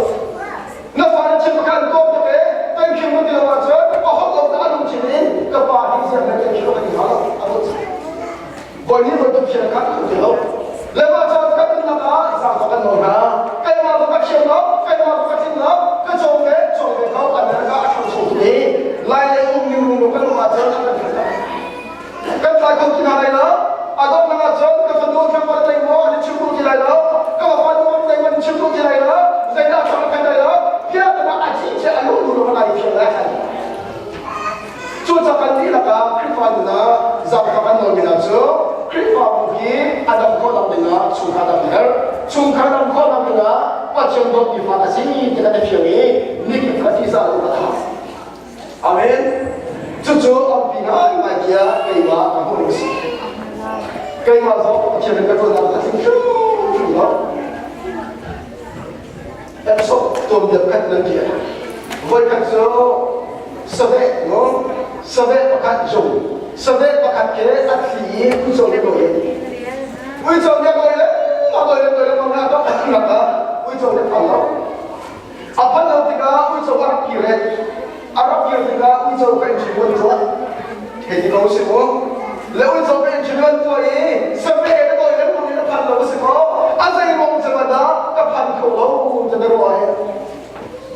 Na fale chim kan tuah tuk e thank you ti lo ahcun a hot lo ta lungthin in ka pa hi ziang le thank you ka ti hna lo a hot. Bawi nih bantuk thian kha. Pathian dawtmi fa ka si ti ka fiang i nikip kha tihzah lo ka tha. Amen. Cucu ampi ngaingai tiah keimah ka hmuh ning si. Keimah zong Pathian ka ṭuannak ka tling hrimhrim lo. Kan sok tuanbia khat nan ti. Voikhat cu saveh no saveh pakhat zung saveh pakhat ke a thli i uico nih dawi uico nih dawi le a dawi le dawi le na ka ka uico nih phan lo a phan lo tikah uico a rak kir a rak kir tikah uico ka in ṭhiruan tuah thei ti ko si mu le uico ka in ṭhiruan tuah i saveh na dawi le mun in a phan lo si maw a zei ruang cu dah ka phan kho lo ti na ruah i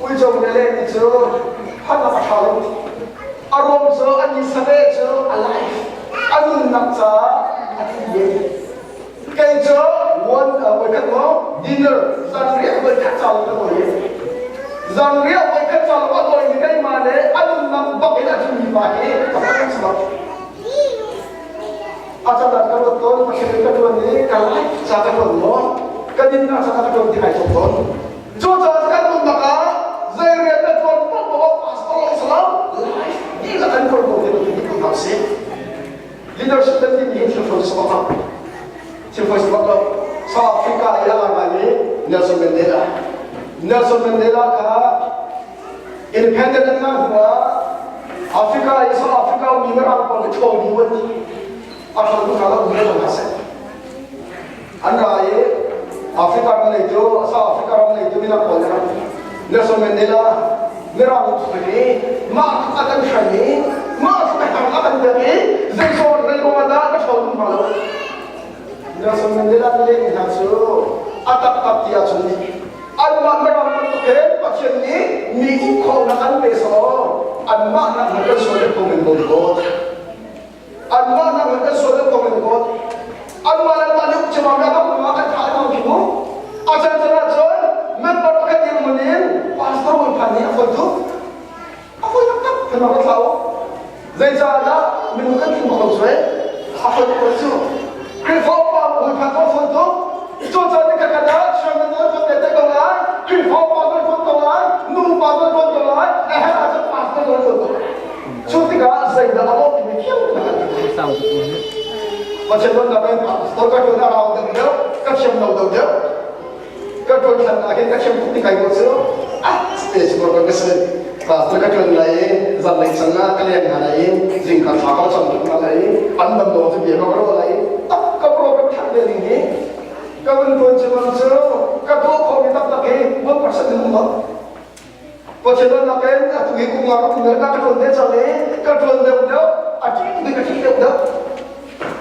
Uico le lehmi cu phan a ṭha lo. A ruang cu an i saveh cu a life, a nunnak caah a thi ve. Kei cu one voikhat maw dinner zanriah voikhat ca lo ka dawi. Zanriah voikhat ca lo a dawimi keimah le a nunnak bak in a thimi pa hi ka phan si lo. A caan ah ka ruat tawn, Pathian ka ṭuan i ka life ca ka ṭuan maw, ka dinnak ca ka ṭuan ti kai thawk tawn. Cucaah kan nunnak ah zei rian na ṭuan paohpaoh pastor lo si lo, life dihlak an ṭuan ko ti ti tu hna sih. Leadership kan timi hi thil fawi si bak lo. Thil fawi si bak lo. South Africa i a ngai mi Nelson Mandela. Nelson Mandela kha independent an ngah hnu ah Africa i South Africa mi mirang pawl nih ṭhawl dih an ti. A ṭhawl tu hna lo mi hna seh. An ra i Africa ram lei cu South Africa ram lei cu minak pawl nih Nelson Mandela Mirang uk i mah a kan hrem i mah a hang a kan pek i zeizawn zeiruang ah dah ka ṭhawl hna lo. Nelson Mandela nih lehmi hna cu a taktak ti ahcun anmah Mirang bantuk he Pathian nih mi uk khawhnak an pe sawh anmah nak kan sual deuh ko men ko. Anmah nak in kan sual deuh ko men ko. Anmah le anmah nih uk cemam le abang ma kan thah lengmang khi mu. A can can ahcun member pakhat dirhmun in pastor mun phan nih a fawi tuk. A fawi taktak kan rak thlau. Zeicahdah minung kan tling bak lo suai. A fawi tuk ko cu. Khrihfa upa mun phan ko fawi tuk. Cucaah ni khat ah chairman nan fawn te ko lai, Khrihfa upa nan fawn ko lai, nu upa nan fawn ko lai, a herh ahcun pastor nan fawn ko lai. Cu tikah zeidah a lawh timi thiam na kan Pathian don in pastor ka tuan a rau deuh deuh, ka thiam lo deuh deuh. Ka tuan than ah khin ka thiam tuk ti kai ko cu. Ah, te cu ka ka si. Pastor ka tuan lai i zanlei chang ah ka leng hna lai i zingka thla ka cam tuk hna lai i an dam lo cu bia ka ruah lai i ah ka program that ve ding hi ka vun tuan cu cu ka tuah khawhmi taktak hi 1% in um lo. Pathian nakin atu hi kum nga ka tum ka ṭuan ve cang i ka ṭuan deuh deuh a ṭih bik a ṭih deuh deuh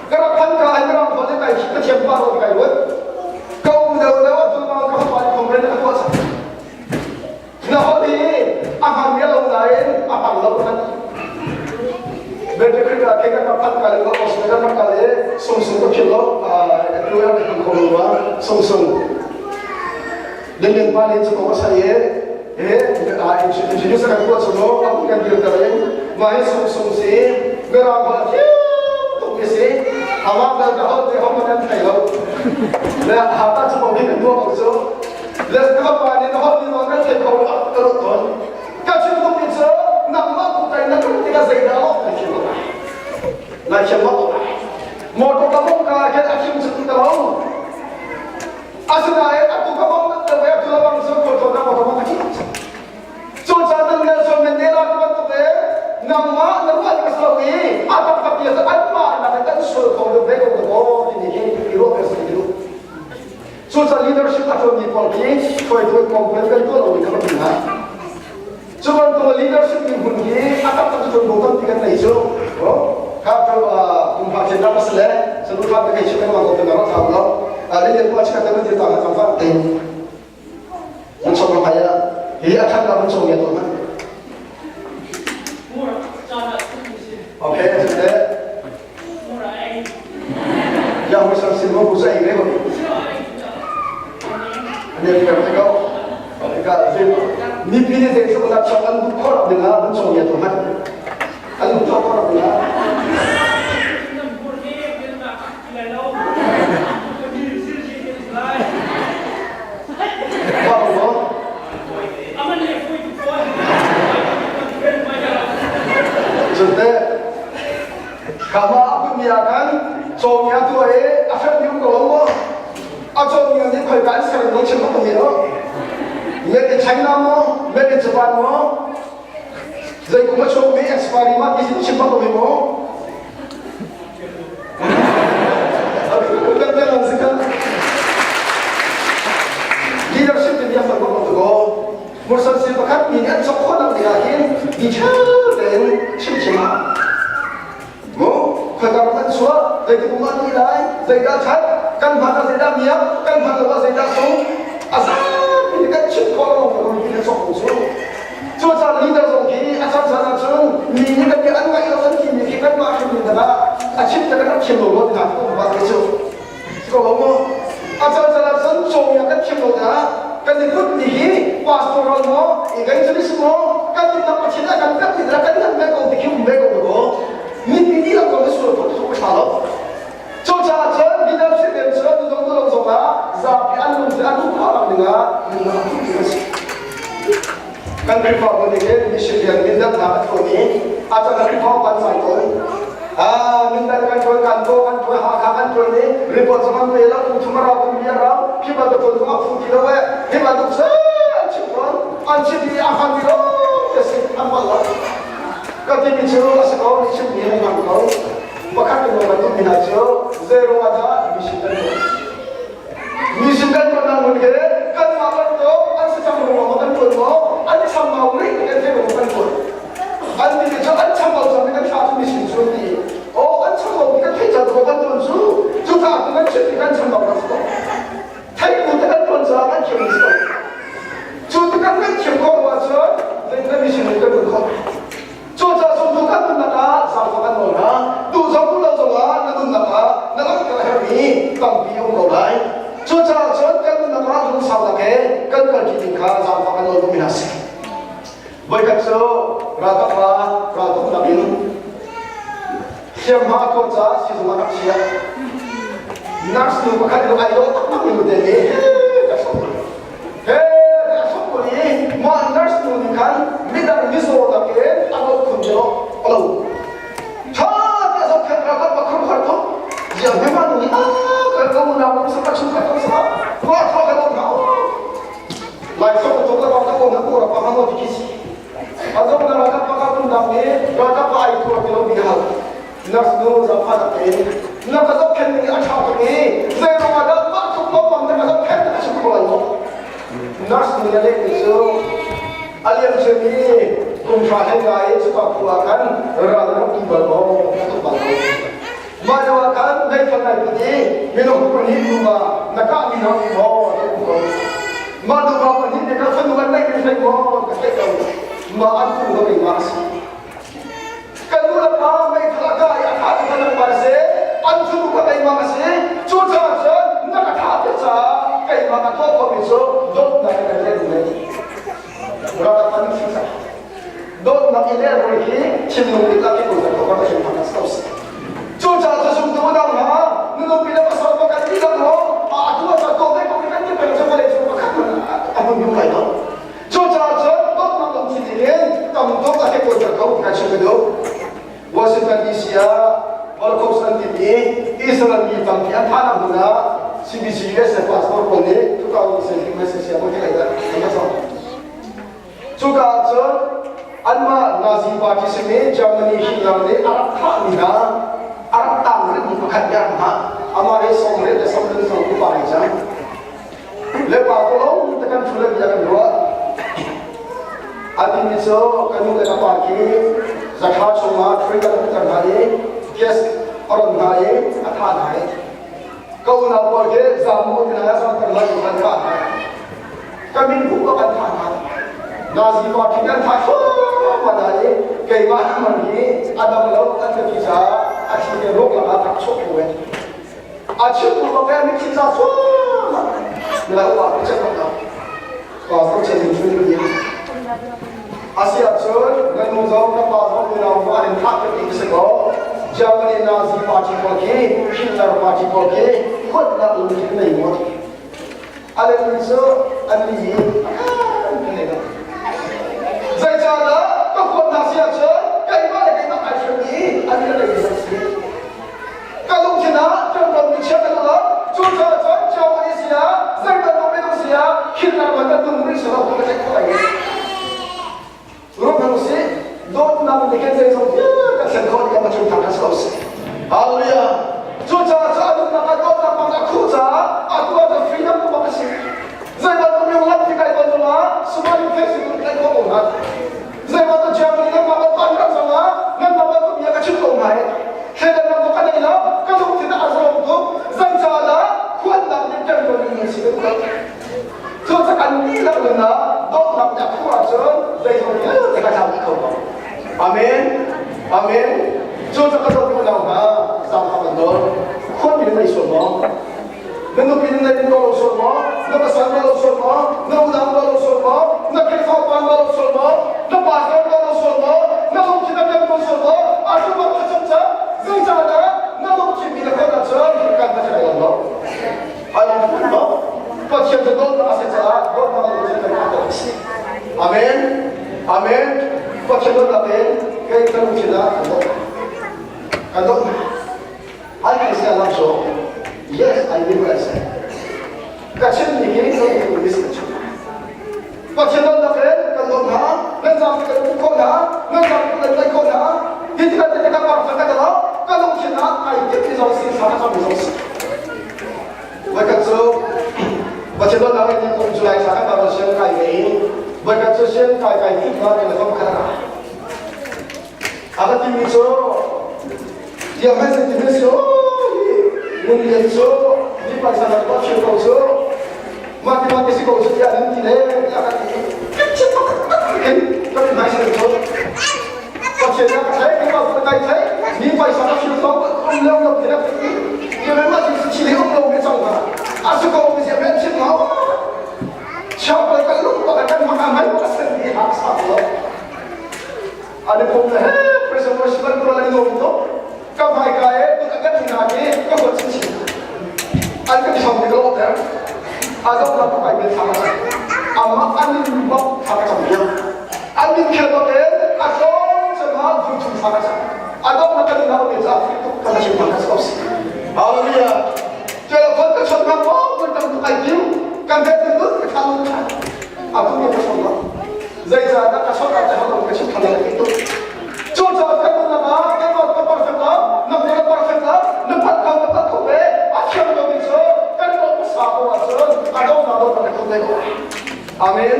ka rak phan ka ai ka rak phan kai ka thiam pa ro kai ruat ka um deuh deuh atu ma ka fa complain ka tuah cang na hol hi a hman mi lo nain a hman lo khan Bete Khrih ah ke ka phan ka le Australia ram ka le sung sung ka phil lo atu ya ka kho lo ma sung sung Lianlian pa nih cu kong a sai i he introduce kan tuah chung lo abu kan dir ter in mah hi sung sung si mirang holh a thiam tuk mi si amah bel ka holh te hom kan thei lo le hata cu kong hi kan tuah ko cu le ka pa nih na holh ni kan thei kho lo ka ruat tawn ka chim tuk mi cu nangmah tu kai na tuk tikah zeidah lo na thiam lo na thiam lo motor ka mong ka khen a thiam cu ka lo Asinain atu ka bang nan ve atu bang cu khualtlawn na motor ka thih. Cucaah nan Nelson Mandela ti bantuk e nangmah na ruah ning a si lo i a taktak ti ah anmah nak in kan sual kho deuh ve ko ko maw timi hi i ruah ve si duh. Cucaah leadership a ṭuanmi pawl khi hruaitu in kong kan tuah lo mi kha kan hna. Cu bantuk leadership dirhmun hi a taktak cu ṭuanvo tampi kan ngei cu. Kha ṭo kum pha thian ram a si le sanu thla te kai chim lengmang ko te rak thlau lo. Lilian pa chika te ti ta ka fa te. Mun chong ka ya hi a than ka mun chong ya to na. Okay, te. Ya mu sam sim mo bu sai re ko. Ane ka ka ka mipi nih zeitluk dah chok an duh khawh ding ah an cawng to hmanh an duh khawh khawh ding ah chuak mi lo. Made in China maw, made in Japan maw, zei kum a chuak mi expiry ma ti chim bak ko mi maw? Leadership timi a fal bak lo ko. Mursan si pakhat mi nih an cawk khawh nak ding ah hin detail tein chimchim ah mu khoika ram an chuah zeitik kum an ti lai zeidah that kan hman ah zeidah miak kan hman lo ah zeidah sung a zapi kan chim khawh lo ko mi na cawk ko cu. Cucaah leader zong hi a caan caan ahcun mi nih kan bia an ngaih lo an timi khi kanmah hrim nih ah a chim te kan rak thiam lo rua ti hna khi um bak cu. Si ko lo maw? A caan caan ahcun cawmia kan thiam lo tikah kan i putmi hi pastoral maw evangelist maw kan nunnak Pathian a kan pek ti kan ngan ve ko ti khi um ve ko ko. Mipi dihlak zong hi sual phawt cu a ṭha lo. Cucaah cun leadership in cun zong tu lo zongah zapi an lung cu an duh khawh nak dingah nunnak a hmuh a si. Kan Khrihfabu nih hin mission rian mindatnak a ṭuan i a cang a Khrihfabu kan zai tawn. Mindat kan ṭuan, kan taw kan ṭuan, Hakha kan ṭuan i report zong an pe lo, kum thum a rau, kum li a rau, hi bantuk ṭuan zong a phu ti lo e, hi bantuk cu an chim tawn, an chim i a hman ti lo ti a si, an palh lo. Ka timi cu a si ko, ni chimmi an hman ko. Pakhat in bantuk mi hna cu zei ruang ah dah mission kan tuah? Mission kan tuahnak hmun he kanmah bantuk an si cang ruang maw kan tuan maw? An chambau rih ti kan theih maw kan tuan? An timi cu an chambau cang mi kan thlah cu mission cu an ti. Oh, an chambau ti kan theih cang ko kan tuan cu. Cucaah tu kan chim ti kan chambau kan si ko. Theih bu te kan tuan caah kan thiam si ko. Cu ti kan kan thiam khawh lo ahcun zeitin mission kan tuan khawh? Cucaah zumtu kan nunnak ah zaangfah kan nawl hna. Tu zong tu lo zongah na nunnak ah na langhter a herhmi tampi a um ko lai. Cucaah cun kan nunnak ah lungsaunak he kan kalṭi ding kha zaangfah kan nawl duhmi hna si. Voikhat cu ralkap pa raltuknak in hliamhma a tuar caah siizung ah rak chiah. Nurse nu pakhat nu ai dawh taktakmi nute nih ka sok. He a sok ko i mah nurse nu nih khan midang mizaw nakin a dawt khun deuh a lo. Tha te a zohkhenh ralkap pa khur har tuk. Ziang he mah nu nih a kan ko unau kan sa chung khat kan sa. Kwa thwa kan om hau. Lai sok tuk la bang ka ko na ko ra pa hang ti kisi. Azong na ralkap pa ka kun dang ni ralkap pa ai thua ti lo bi hal. Nurse nu zafa tak te na ka zohkhenh ning a ṭha tuk i zei ruangah dah mah tluk lawmmam na ka zohkhenh na ka chim kho lai maw? Nurse nu nih a lehmi cu a liam ciami kum hra hlei nga i cuka khua ah khan ral na rak tu bal maw? Na tuk bal lo. Mah lio ah khan meithal nai put i minung pahnih nuva na kahmi hna um maw? Na um ko. Mah nuva pahnih nih khan fanu an neih mi hlei maw? Ka theih ko. Mah an phu ka keimah a si. Kan nu le pa meithal a kah i a thah tu nangmah na si. An fanu kha keimah ka si. Cucaah cun na ka thah te caah keimah ka tuah khawhmi cu dawtnak in kan lehrul lai. Rak kan si cang. Dawtnak i lehrul hi thinlung dihlak in kan tuah ka hrim hna si. Cucaah cu zumtu dang hna na nupi le pasal pa kan dihlak maw a atu a tuah ve ko kan ti peng cu vawlei cung pakhat hmanh a hmun hmun lai lo. Cucaah cun dawtnak lungthin in tam tuk a kekawiter ko kan chim ka duh. Washington DC ah Holocaust an timi Israel mi tampi an thahnak hmun ah CBC USA pastor pawl nih 2017 Malaysia maw ti dah an va cawk. Cuka ah cun anmah Nazi party simi Germany Hitler nih a rak thahmi hna a rak tang rihmi pakhat nih a rak hngah. Amah hi sawmriat le sawmthum zong upa ngei cang. Le pa ko lo te kan thu le bia kan ruah. A timi cu ka nu le ka pa khi zakha chungah thri kan umter hna i gas a ron hna i a thah hna i ka unau pawl khi zamu ti hna zamter lai kan thah hna. Ka min bu ka kan thah hna. Nazi party kan thah thluahmah hna i keimah man hi a dam lo an ka ti caah a thi te ruak lakah rak chuak ko e. A chim tu bak mi thin za suam la upa ku chan bak pastor chen ding chun ni asia cun na nu zong na pa zong unau ma an thah ka ti se ko Germany Nazi party pawl khi Hitler party pawl khi huatnak lungthin nei mo alen mi cu an ni hi kan nei lo zeicahdah ka huat hna si ahcun keimah le keimah ai hrem i an ka lei si. Ka lungthin ah ṭangro mi chia ka duh lo. Cucaah cun Germany si ah, zei bantuk minung si ah, thil a kan tung rih silo ka ceih khawh lai. Ruat hna usih, dawtnak nih khin zeizong vialte thlen khawh ding a chung thang kha si ko sih. Hallelujah. Cucaah cu a nunnak ah dawtnak bang a khuh caah atu ah cun freedom bak a si. Zei bantuk minung lam ti kai ton zongah smiling face in kan khawh ko hna. Zei bantuk Germany nan mah bantuk an ram zongah nan mah bantuk bia ka chim ko hna i thleidannak tu ka nei lo, ka lungthin ah a zawm tuk. Zeicahdah khualnak nih kan ton mi si ka duh lo. Cucaah kan dihlak nunah dawtnak nih a khuh ahcun zeizong vialte ka tlau dih kho ko. Amen. Amen. Cucaah ka dawt unau hna, zaangfah kan nawl. Khuami nan nei sual maw? Na nupi nan nei lo sual maw? Na pasal na lo sual maw? Na unau na lo sual maw? Na Khrihfa upa na lo sual maw? Na pastor na lo sual maw? Na lungthin na kan sual maw? A tu bak thlacam cang. Zeicahdah na lungthin mi na khon ahcun kan Pathian ai lawm lo. Ai lawm khun lo. Pathian cu dawtnak a si caah dawtnak a lungthin kan ngah a si. Amen. Amen. Pathian dawtnak in kei ka lungthin ah kan dawt. Kan dawt. I can say alam so. Yes, I mean what I say. Ka chim ni hi ka lungthin in ka chim. Pathian dawtnak in kan dawt hna, nan zapi kan puk khawh hna, nan zapi kan tlaih khawh hna. Hi tikah te kan par kan lo, ka lungthin ah ai timh mi zong si, sa ka cam mi zong si. Voikhat cu Pathian dawtnak in kum July thla kan tar sian kai ve i voikhat cu sian kai kai tik na telephone khat a a ka timi cu tiang hai se timi si ngun lian cu ni paisa na tuah thil ko cu mah ti mah ti si ko cu tiah nan ti le tiah ka ti kichin taktak in ka mi hmai sin cu Pathian na ka thei ka ka kai thei ni paisa ka thil ko um lo lo ti na ti ti me ma ti si thi um lo me chong ha asu ko mi si me chim lo chapel ka lung pa kan ma mai ka sen ni ha sa lo ani pom le he prison worship an ko la ni lo to ka mai ka e tu ka ni na ke ka ko chin chin an ka thom ni lo ter a zo la pa kai me tha ama an ni bok tha ka cham ya an min khel ba ke a som chama vu chung tha ka cham a dong na ka ni na me cha ka chim ka sa si hallelujah telephone ka chon ka mo kun tam tu kai kim kan ve tu ka tha lu tha a tu ni ka chon lo zeicahdah ka chawt ah cun ka chim kha lai ti tuk cucaah kan nunnak ah keimah ka perfect lo na ka perfect lo na pat ko na pat ko ve a thiam ko mi cu kan dawt hmasa ko ahcun a dawtnak dawt kan khut lai ko amen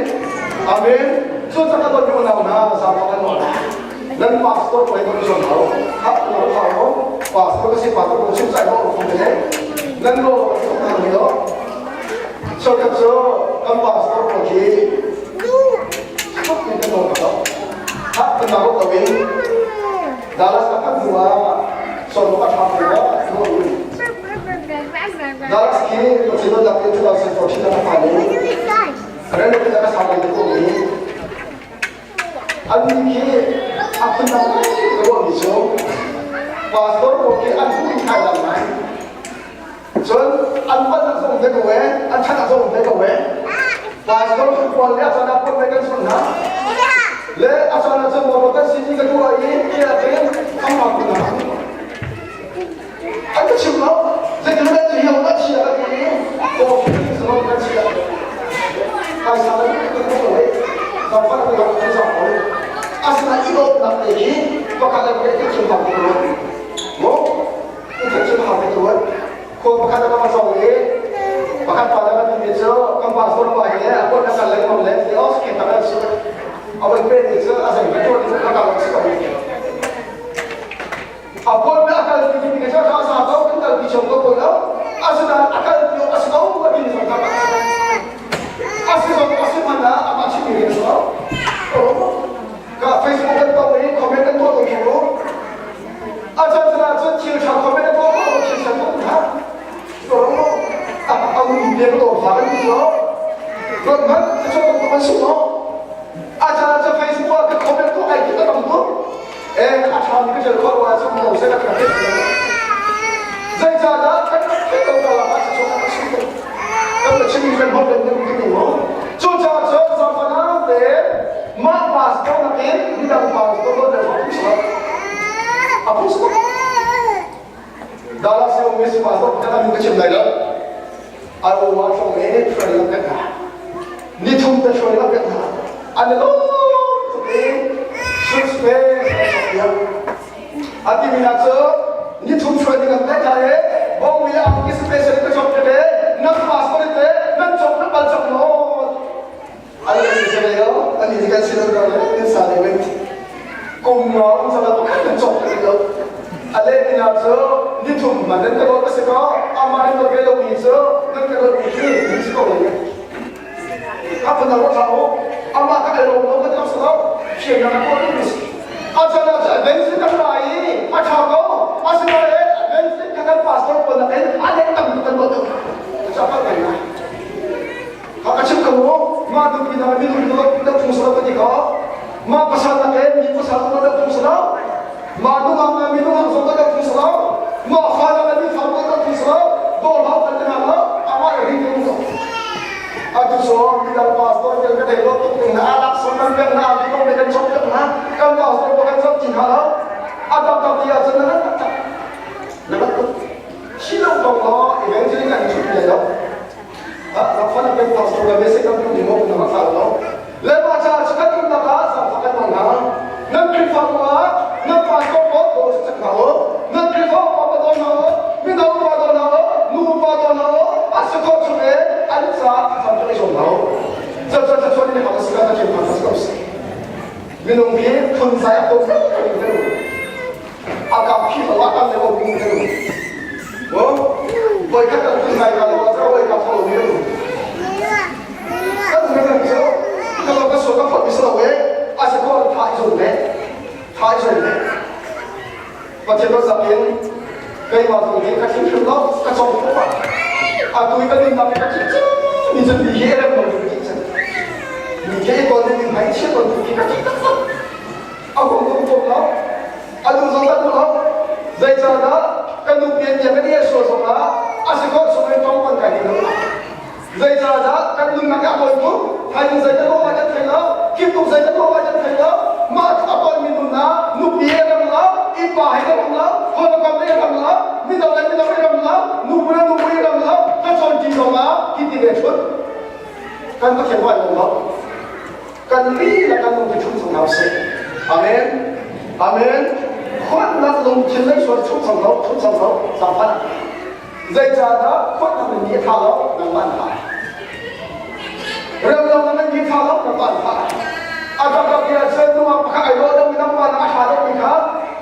amen cucaah ka dawt mi unau hna zaangfah kan nawl nan pastor ko he kan zawn ho hak lo kha ho pastor ka si pastor ko chim chai ho ko le nan lo ka ni lo Cheukhat cu kan pastor pawl khi tuk in kan nawl lo. Hak kan nawl lo in Dallas a phanh hnu ah sawm a ṭha hnu ah nawl in Dallas khi Pathian lak in 2014 ah a phan i renovate a sa lai ko mi Annih khi a phundang ngai ka ruahmi cu pastor pawl khi an hu in kai lang ngai. Cun an pan a zong ve ko e, an chan a zong ve ko e. Pastor pawl le a caan ah pawl kan sun hna. Le a caan ah cun motor kan si ka duh i tiah cun an ma kun hna. An ka chim lo. Zeitin dah cu hiau na chia ka ti i coffee zong kan chia. Phaisa kan kan ko le zangfah kan kan zang ko. Asinain i dawtnak te hi pakhat le pakhat i chim bak ko. Mo i chim hau te tuan. Khua pakhat a ka zong i pakhat pa le kan mi cu kan pastor pa hi le a kuat kan lengmang le ti os ke tak su. A voi pe ni cu a zei ka tuan ni ka ka si ko. A puan a kal pi mi ka cha sa ko kan kal pi chom ko ko lo asinain a kal pi a si ko a ti zong ka a si zong a si man ah amah chim mi a si lo ka Facebook kan to i comment kan tuah ko ko a chan chan ah cun thil tha comment an tuah ko thil tha ko ha to ro a a um bia ko fa kan ti lo ron man ka chom ko man su lo a chan chan Facebook ah ka comment tu ai ti ka tam tu Eh, a ṭhami ka ṭial khawh ruangah cun Moses a kan theih Zeicahdah kan rak theih lo ka lakah cucu kan rak sung tuk. Kan la chimmi kan holh kan kan ti maw? Cucaah cun zaangfahnak tein mah pastor nakin midang pastor lo le a phung si lo. A phung si lo. Dallas i ummi si pastor pakhat a min ka chim lai lo. Iowa tlawng i training kan hna. Nithum te hruai la pek hna. An i lawm tuk i suits pe piak. A timi hna cu nithum hruai ding an pek hna i bawngmi le angki special ka cawk te nan passport te nan cawk nan bal cawk maw? An ni cu lo an ni kan sin an le nan sa le wen kum nga um cang pakhat nan cawk te lo. A leh mi hna cu nithum man nan ka dawt a si ko amah nan dawt ve lo mi cu nan ka dawt mi khi si ko lai. A phun ro thla u amah ka el lo kan rak lo thiamnak a tuah mi si a chan ah cun advance kan ra i a tha ko asinain advance kha kan pastor pawl nakin a leh tam kan tuah deuh ca pal ngai ngai ha ka chim ko mu mah nupi na mi nupi na deuh phung salo ka ti ko mah pasal nakin mi pasal na deuh phung salo mah nungak na mi nungak zong na deuh phung salo mah fa na mi fa na deuh phung salo dawr hau kan ti hna lo amah ri tung lo Atu cu midang pastor kel ka thei lo tuk ning na alak son nan pek na mi kong kan chok piak na kan pastor ko kan chok ti hna lo a tak tak ti ahcun na tak tak na tak tuk hi lo kong lo evangelist kan chuk le lo ha rak fan kan pastor ka message kan tu ni mo na ma lo le ma cha chu kan tum na ka sam fa kan man ha nan Khrihfabu ah nan pastor ko ko chak na o nan Khrihfa pa pa do na o mi no pa do na o nu pa do na o a se ko chu le an ca tham chu ai lo cha cha cha chon ni ha se ka ta chin ha se ko se minung hi phun zai a ko kan kan a ka phi lo a kan le o bing kan o voi khat kan phun zai ka lo cha voi ka tholo mi kan kan cu ka lo ka so ka phot mi se lo e a se ko tha i zung le tha i zung le Pathian ro zak in keimah zong hi ka thim hrim lo ka cong ko pa atu i ka nunnak ka thim cang mi cu mi hi rem lo ka thim cang mi ke i ton ding hai chia ton ding ka thim tak a hung tum tum lo a duh zong ka duh lo zeicahdah ka nu pian bia ka ni sual zong ah a si khawh chung in tong kan kai ding lo Zeicahdah kan nunnak ah tawi tuk, thaizing zei kan tuah lai kan thei lo, kiptuk zei kan tuah lai kan thei lo, mah cu a tonmi nun ah nupi he ram lo, innpa he ram lo, hawikom he ram lo, mino le mino he ram lo, nubu le nubu he ram lo, ka cawnṭi zong ah hi ti ve ṭhut. Kan Pathian ruah lo lo. Kan lila kan lungthin ṭhum chung hna usih. Amen. Amen. Huatnak lungthin lei sual ṭhum cang lo, ṭhum cang lo, zaangfah. Zeicahdah khuat na mi a tha lo nangmah an thah. Remlo na mi tha lo nangmah an thah. A taktak ti ahcun nungak pakhat ai dawh deuhmi nangmah na a tha deuhmi kha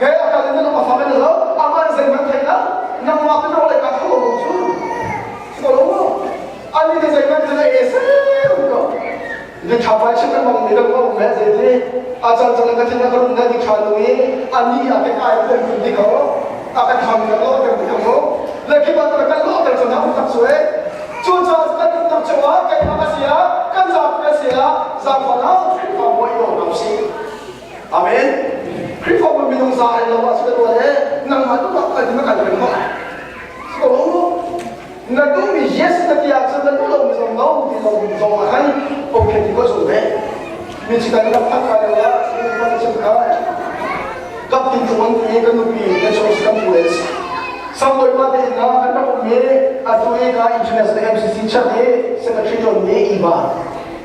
he a kal in na lung a fak in lo amah in zeihmanh thei lo nangmah tu na lei ka tho lo cu ko lo mu ani te zeihmanh thei e sem ko ni tha pai chim lengmang mi dang um he zeiti a cang cang ka thin a ka run na ni tha nu i ani a ke ai kan kun ni ko a kan tham na lo kan kan mo le ki ba kan lo kan chona um tak sue chu cha kan tak chawa kai ma sia kan za ka sia za fa na fa mo i lo nam si amen Khrihfa minung za ai lo a su lo le nang ma tu ba ka ni ma kan kan mo ko lo Na duhmi yes na ti ahcun na duh lomi zong no ti lo zong ah khan okay ti ko zung ve. Mi cu kan rak phak kai lo ah kan chim kha kap tin tung an ti kan nupi kan chung kan pu le si. Sangbawi pa te inn ah kan rak um i atu i ka international MCC chat i secretary ṭuan mi Eva.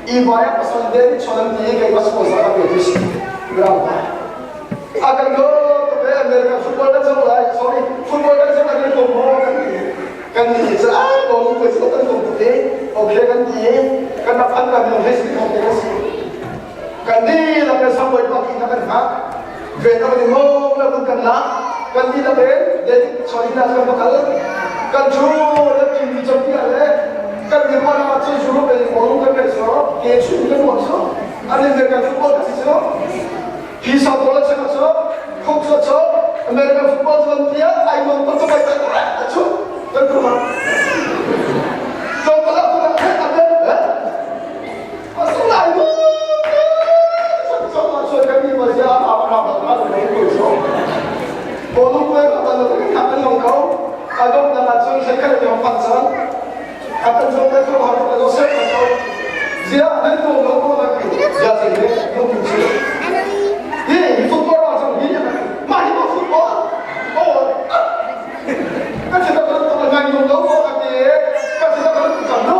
Eva ya pasal de ni chon an ti kei mas ko sa ka pe tu si. Gram pa. A kan do tuk e American football kan zoh lai sorry football kan zoh lai kan kom maw kan ti kan nih cu ai bawm ko cu kan kom tuk e okay kan ti i kan rak phan kan nung hei si thong te kan si kan dihlak le sangbawi pa ti na kan hngak ve na kan ngong le kan kan la kan dihlak in de sorry na kan bakal kan chu le TV chom pi le kan ni ma na chu Europe le bawm kan kai so ke chu kan mo so an American football ka si so Hi sa pawl a chim a cu khuk cu a cu American football cu an tia ai nuam ko cu bai a chu kan tu ma Tlawmpal ah tu na a ben a sung lai mu kan mi ma zia a ra ra ra ra ko so Bolung ko ka ban lo kan kan long ko a dong na ma chun sai kha le pan chan a kan zong ka ko har ka lo se ka ko zia nan to lo ko na ki zia se ne no ki chu hi football ma chang hi ma hi ma football oh ka chi ta ka to ngai no lo ko ka ti ka chi ta ka ka no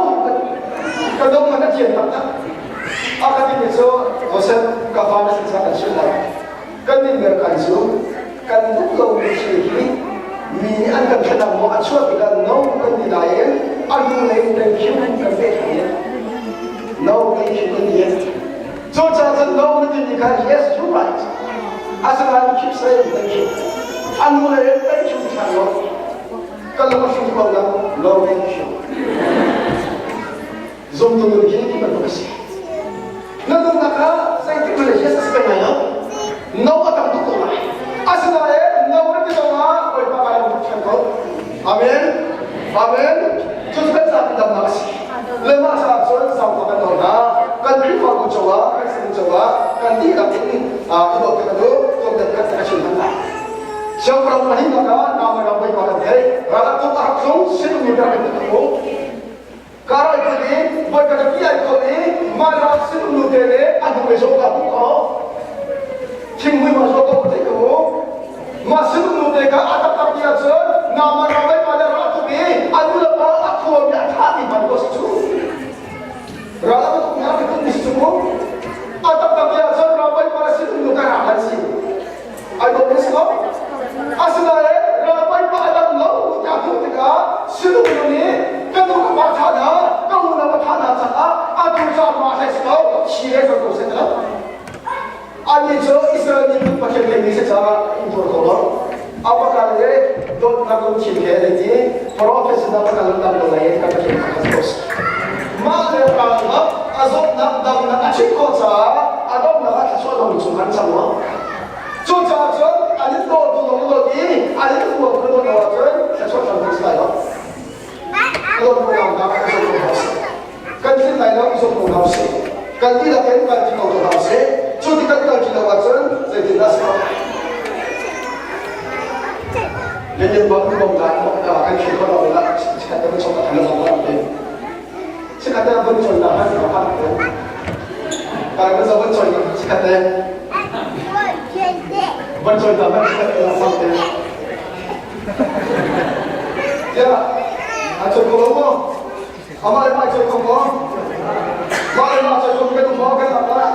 ka dong na ka thian tak tak. Joseph ka fa na si ca kan chimh lai. Kan nih American cu kan duh lomi thil hi mi nih an kan thlenang maw a chuah tikah no kan ti nain a hnu lei in thank you kan pek ṭhan i no thank you kan ti. Cucaah cun no na timi kha yes you right. Asinain keep saying thank you. A hnu lei in thank you ṭhan lo. Kan lung a hring ko lo no thank you. Zumtu nun hi ti bantuk a si. Na nunnak kha zeitik hmanh yes a si peng lai lo. No a tam tuk ko lai. Asinain no na ti zongah Bawipa kai lung tuk ko. Amen. Amen. Cu cu kan zapi damnak a si. Le mah caah cun zaangfah kan nawl hna. Kan Khrihfabu cungah, kan sinung cungah kan dihlak in i dawt kan duh, tuandan kan ka chim hna lai. Siangpahrang pahnihnak ah Naaman ram Bawipa kan theih. Ralak tuk a rak tlung, sinung mi rak in a tlung. Karai kul i voikhat a pi ai kol i mah sinum nu te le a hnu i zawh ka hmuh ko. Thinghmui ma zawh ko te ko. Mah sinum nu te ka a taktak ti ahcun Naaman ram lei pa le ra tuk i a nu le pa a khuam i a thahmi hman ko si cu. Ral a tuk na ka tuk mi si cu mu. A taktak ti ahcun ram lei pa le sinum nu ka ra han si. Ai dawt mi si lo. Asinain ralbawipa a dam lo tiah hmuh tikah sinum nu nih ka nu ka pa tha hna, ka unau ka tha hna caah atu ca ma hlei si lo, thi le ko ko seh lo. Annih cu Israel miphun Pathian theimi si caah in tuar ko lo. Apakal le dawtnak lungthin he zeiti prophet sinah kan lam dam lo lai kan Pathian kha ko si. Mah le ral a zawtnak damnak a chim khawh caah a donghnak ah thluachuah dong chung an cang lo. Cucaah cun an in dawtu zong na dawt i an in huatu na dawt lo ahcun thluachuah hram kan si lai lo. Ka dawt ko hna kan zawt ko hna usih. Kan tlin lai lo i zawt ko hna usih. Kan dihlak in kan thi ko hna usih. Cu ti kan kal ṭi lo ahcun zeitindah a si lai? Lian bang bang dan kan thil kho lo la chikat te chok a than lo te chikat te bun choi da han ka han te ka ka zo bun choi chikat te bun choi da han chikat te la te ya a choi ko lo mo ama le ma choi ko mo ma le ma choi ko ke mo ke la la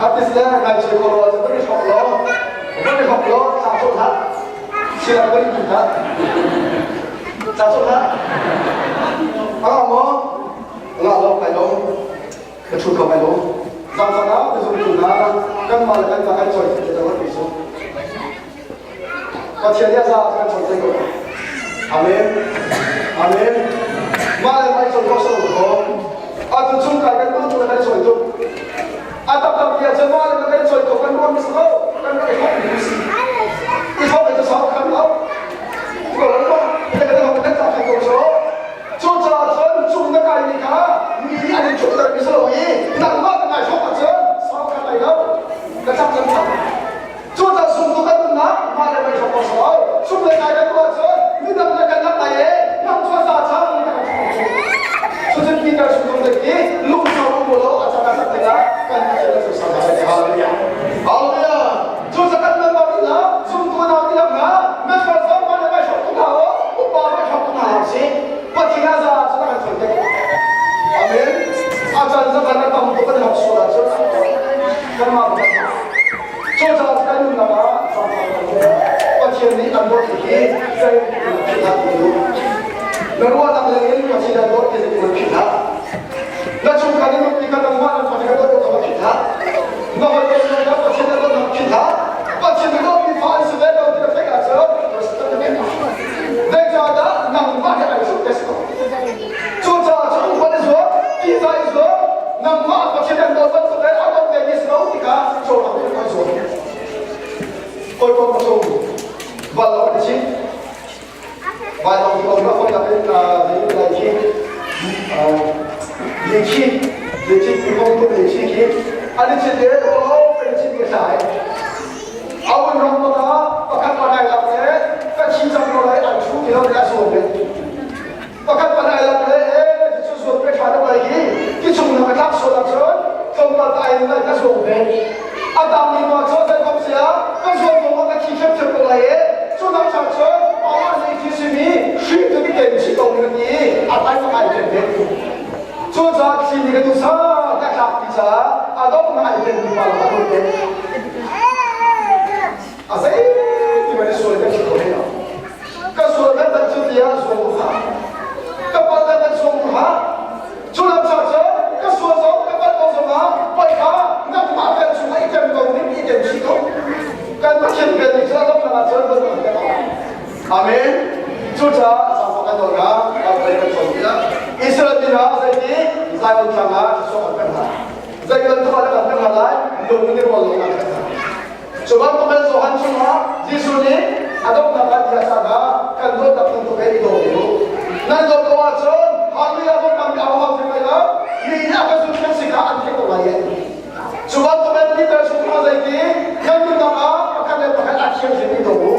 hatis le ngai choi ko lo cha bun chok lo bun chok lo cha chok ha Sila ko rin ta. Cha chok ha. Anga mo nga lo kai lo ka chu ko kai lo. Zang zang ah ka zum tu na kan ma le kan ta kan choi te da wat su. Pathian ya za kan choi te ko. Amen. Amen. Ma le mai choi ko so ko. Atu chung kai kan tu tu kan choi tu. A tak tak tia che ma le kan choi ko kan ruam mis ko kan ka thok mi si. I thok ke sau khan lo. Ko lo ko te ka thok kan ta ko so. Cu ca cun cung na kai mi kha mi nih an in ṭhutter mi si lo i nangmah na ngai hrawk ahcun sau khan lai lo. Ka tlak kan tlak. Cu ca sungtu kan nunnak mah le mei hrawk ko si lo. Sung le kai kan tuah ahcun midang le kan lak lai i nang cu a za cang mi kan hrawk ko. Cucun Peter sungtung dek i lungsau um law a cak a cak tikah kan Pathian a cu sang lai. Hallelujah. Hallelujah. Cu ca kan member ila zumtu hna tilak hna member zong mah le mei hrawk tu hna u upa mei hrawk tu hna hlah usih. Pathian a za cu kan chon tek. Amen. A can zakan a tam tuk kan hak sual ahcun kanmah kan Cucaah kan nunnak ah Pathian nih an dawt hi zei philh hlah ti duh. Na ruahnak lengin Pathian an dawt ti zeitin philh hlah. Na chungkhar in nupi kha nangmah nan Pathian dawt kha philh hlah. Na hawikom zong kha Pathian an dawt philh hlah. Pathian na dawtmi fa an si ve lo ti na theih ahcun Zeicahdah nangmah he ai zumh te si ko. Cucaah cun upat i zuam, tihzah i zuam, nangmah Pathian an dawt bantuk in a dawt ve mi si lo tikah cohlang in kan zuam. Hawikom pathum val lo an chim. Vanlawng ti ko na fawi in lai khi li khi li khi ti kong tu li khi khi ani chin le o pen chin ke sai awun ram pa ka pakhat panai lak le ka chi chang lo lai an thu ti lo le a zuam le pakhat panai lak le e cu zuam pe tha deuh lai hi ki chung na ka tlak sual ahcun tlawmpal ta in lai ka zuam ve a dang mi pa cu zei kom sia ka zuam zong ka thi ṭhiamṭhiam ko lai e cu nak cha cun amah nih thi simi hri cu ki ken chih ko ni ti a tai ka kai ken ve cu caah thli nih ka duh sa ka tlak ti. caah a donghnak ai telmi pa lawng a dawt te. A zei ti man sual kan si ko he no. Ka sual kan tan cu tiah sual mu ha. Ka pal kan tan sual mu ha. Cu lam cha cu ka sual zong ka pal ko zong ah poi kha nangmah kan chung ah i tem ko ning i tem chih ko. Kan Pathian vel nih cun a donghnak ah cun kan kan Amen. Cucaah zaangfah kan nawl hna, Baibal kan cawn ti Israel mi hna zeiti Zion tlang ah thluachuah kan pek hna. Zei bantuk ah dah kan pek hna lai? Lung in i rual lo kan pek hna. Cu bantuk in Johan chungah Jesuh nih a donghnak ah bia caan ah kan dawtnak bantuk he i daw ve u. Nan dawt ko ahcun Hallelujah von tam a hau theng lai lo. Mi nih a ka zul kan si kha an theih ko lai i. Cu bantuk in Peter chungkhar zeiti nan nunnak ah pakhat le pakhat a thianghlim i daw u.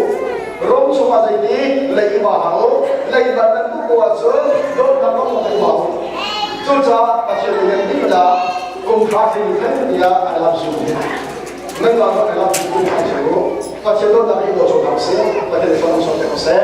Rom chungah zeiti lei i ba hlah u. Lei ban nan duh ko ahcun dawtnak rom i ba u. Cucaah Pathian nih nan dihlak kum hra thling theng tiah a lam sung hin. Nan lam a lam kum hra cu Pathian dawtnak i daw chung hna usih. Pathian nih sawm sawm te ko seh.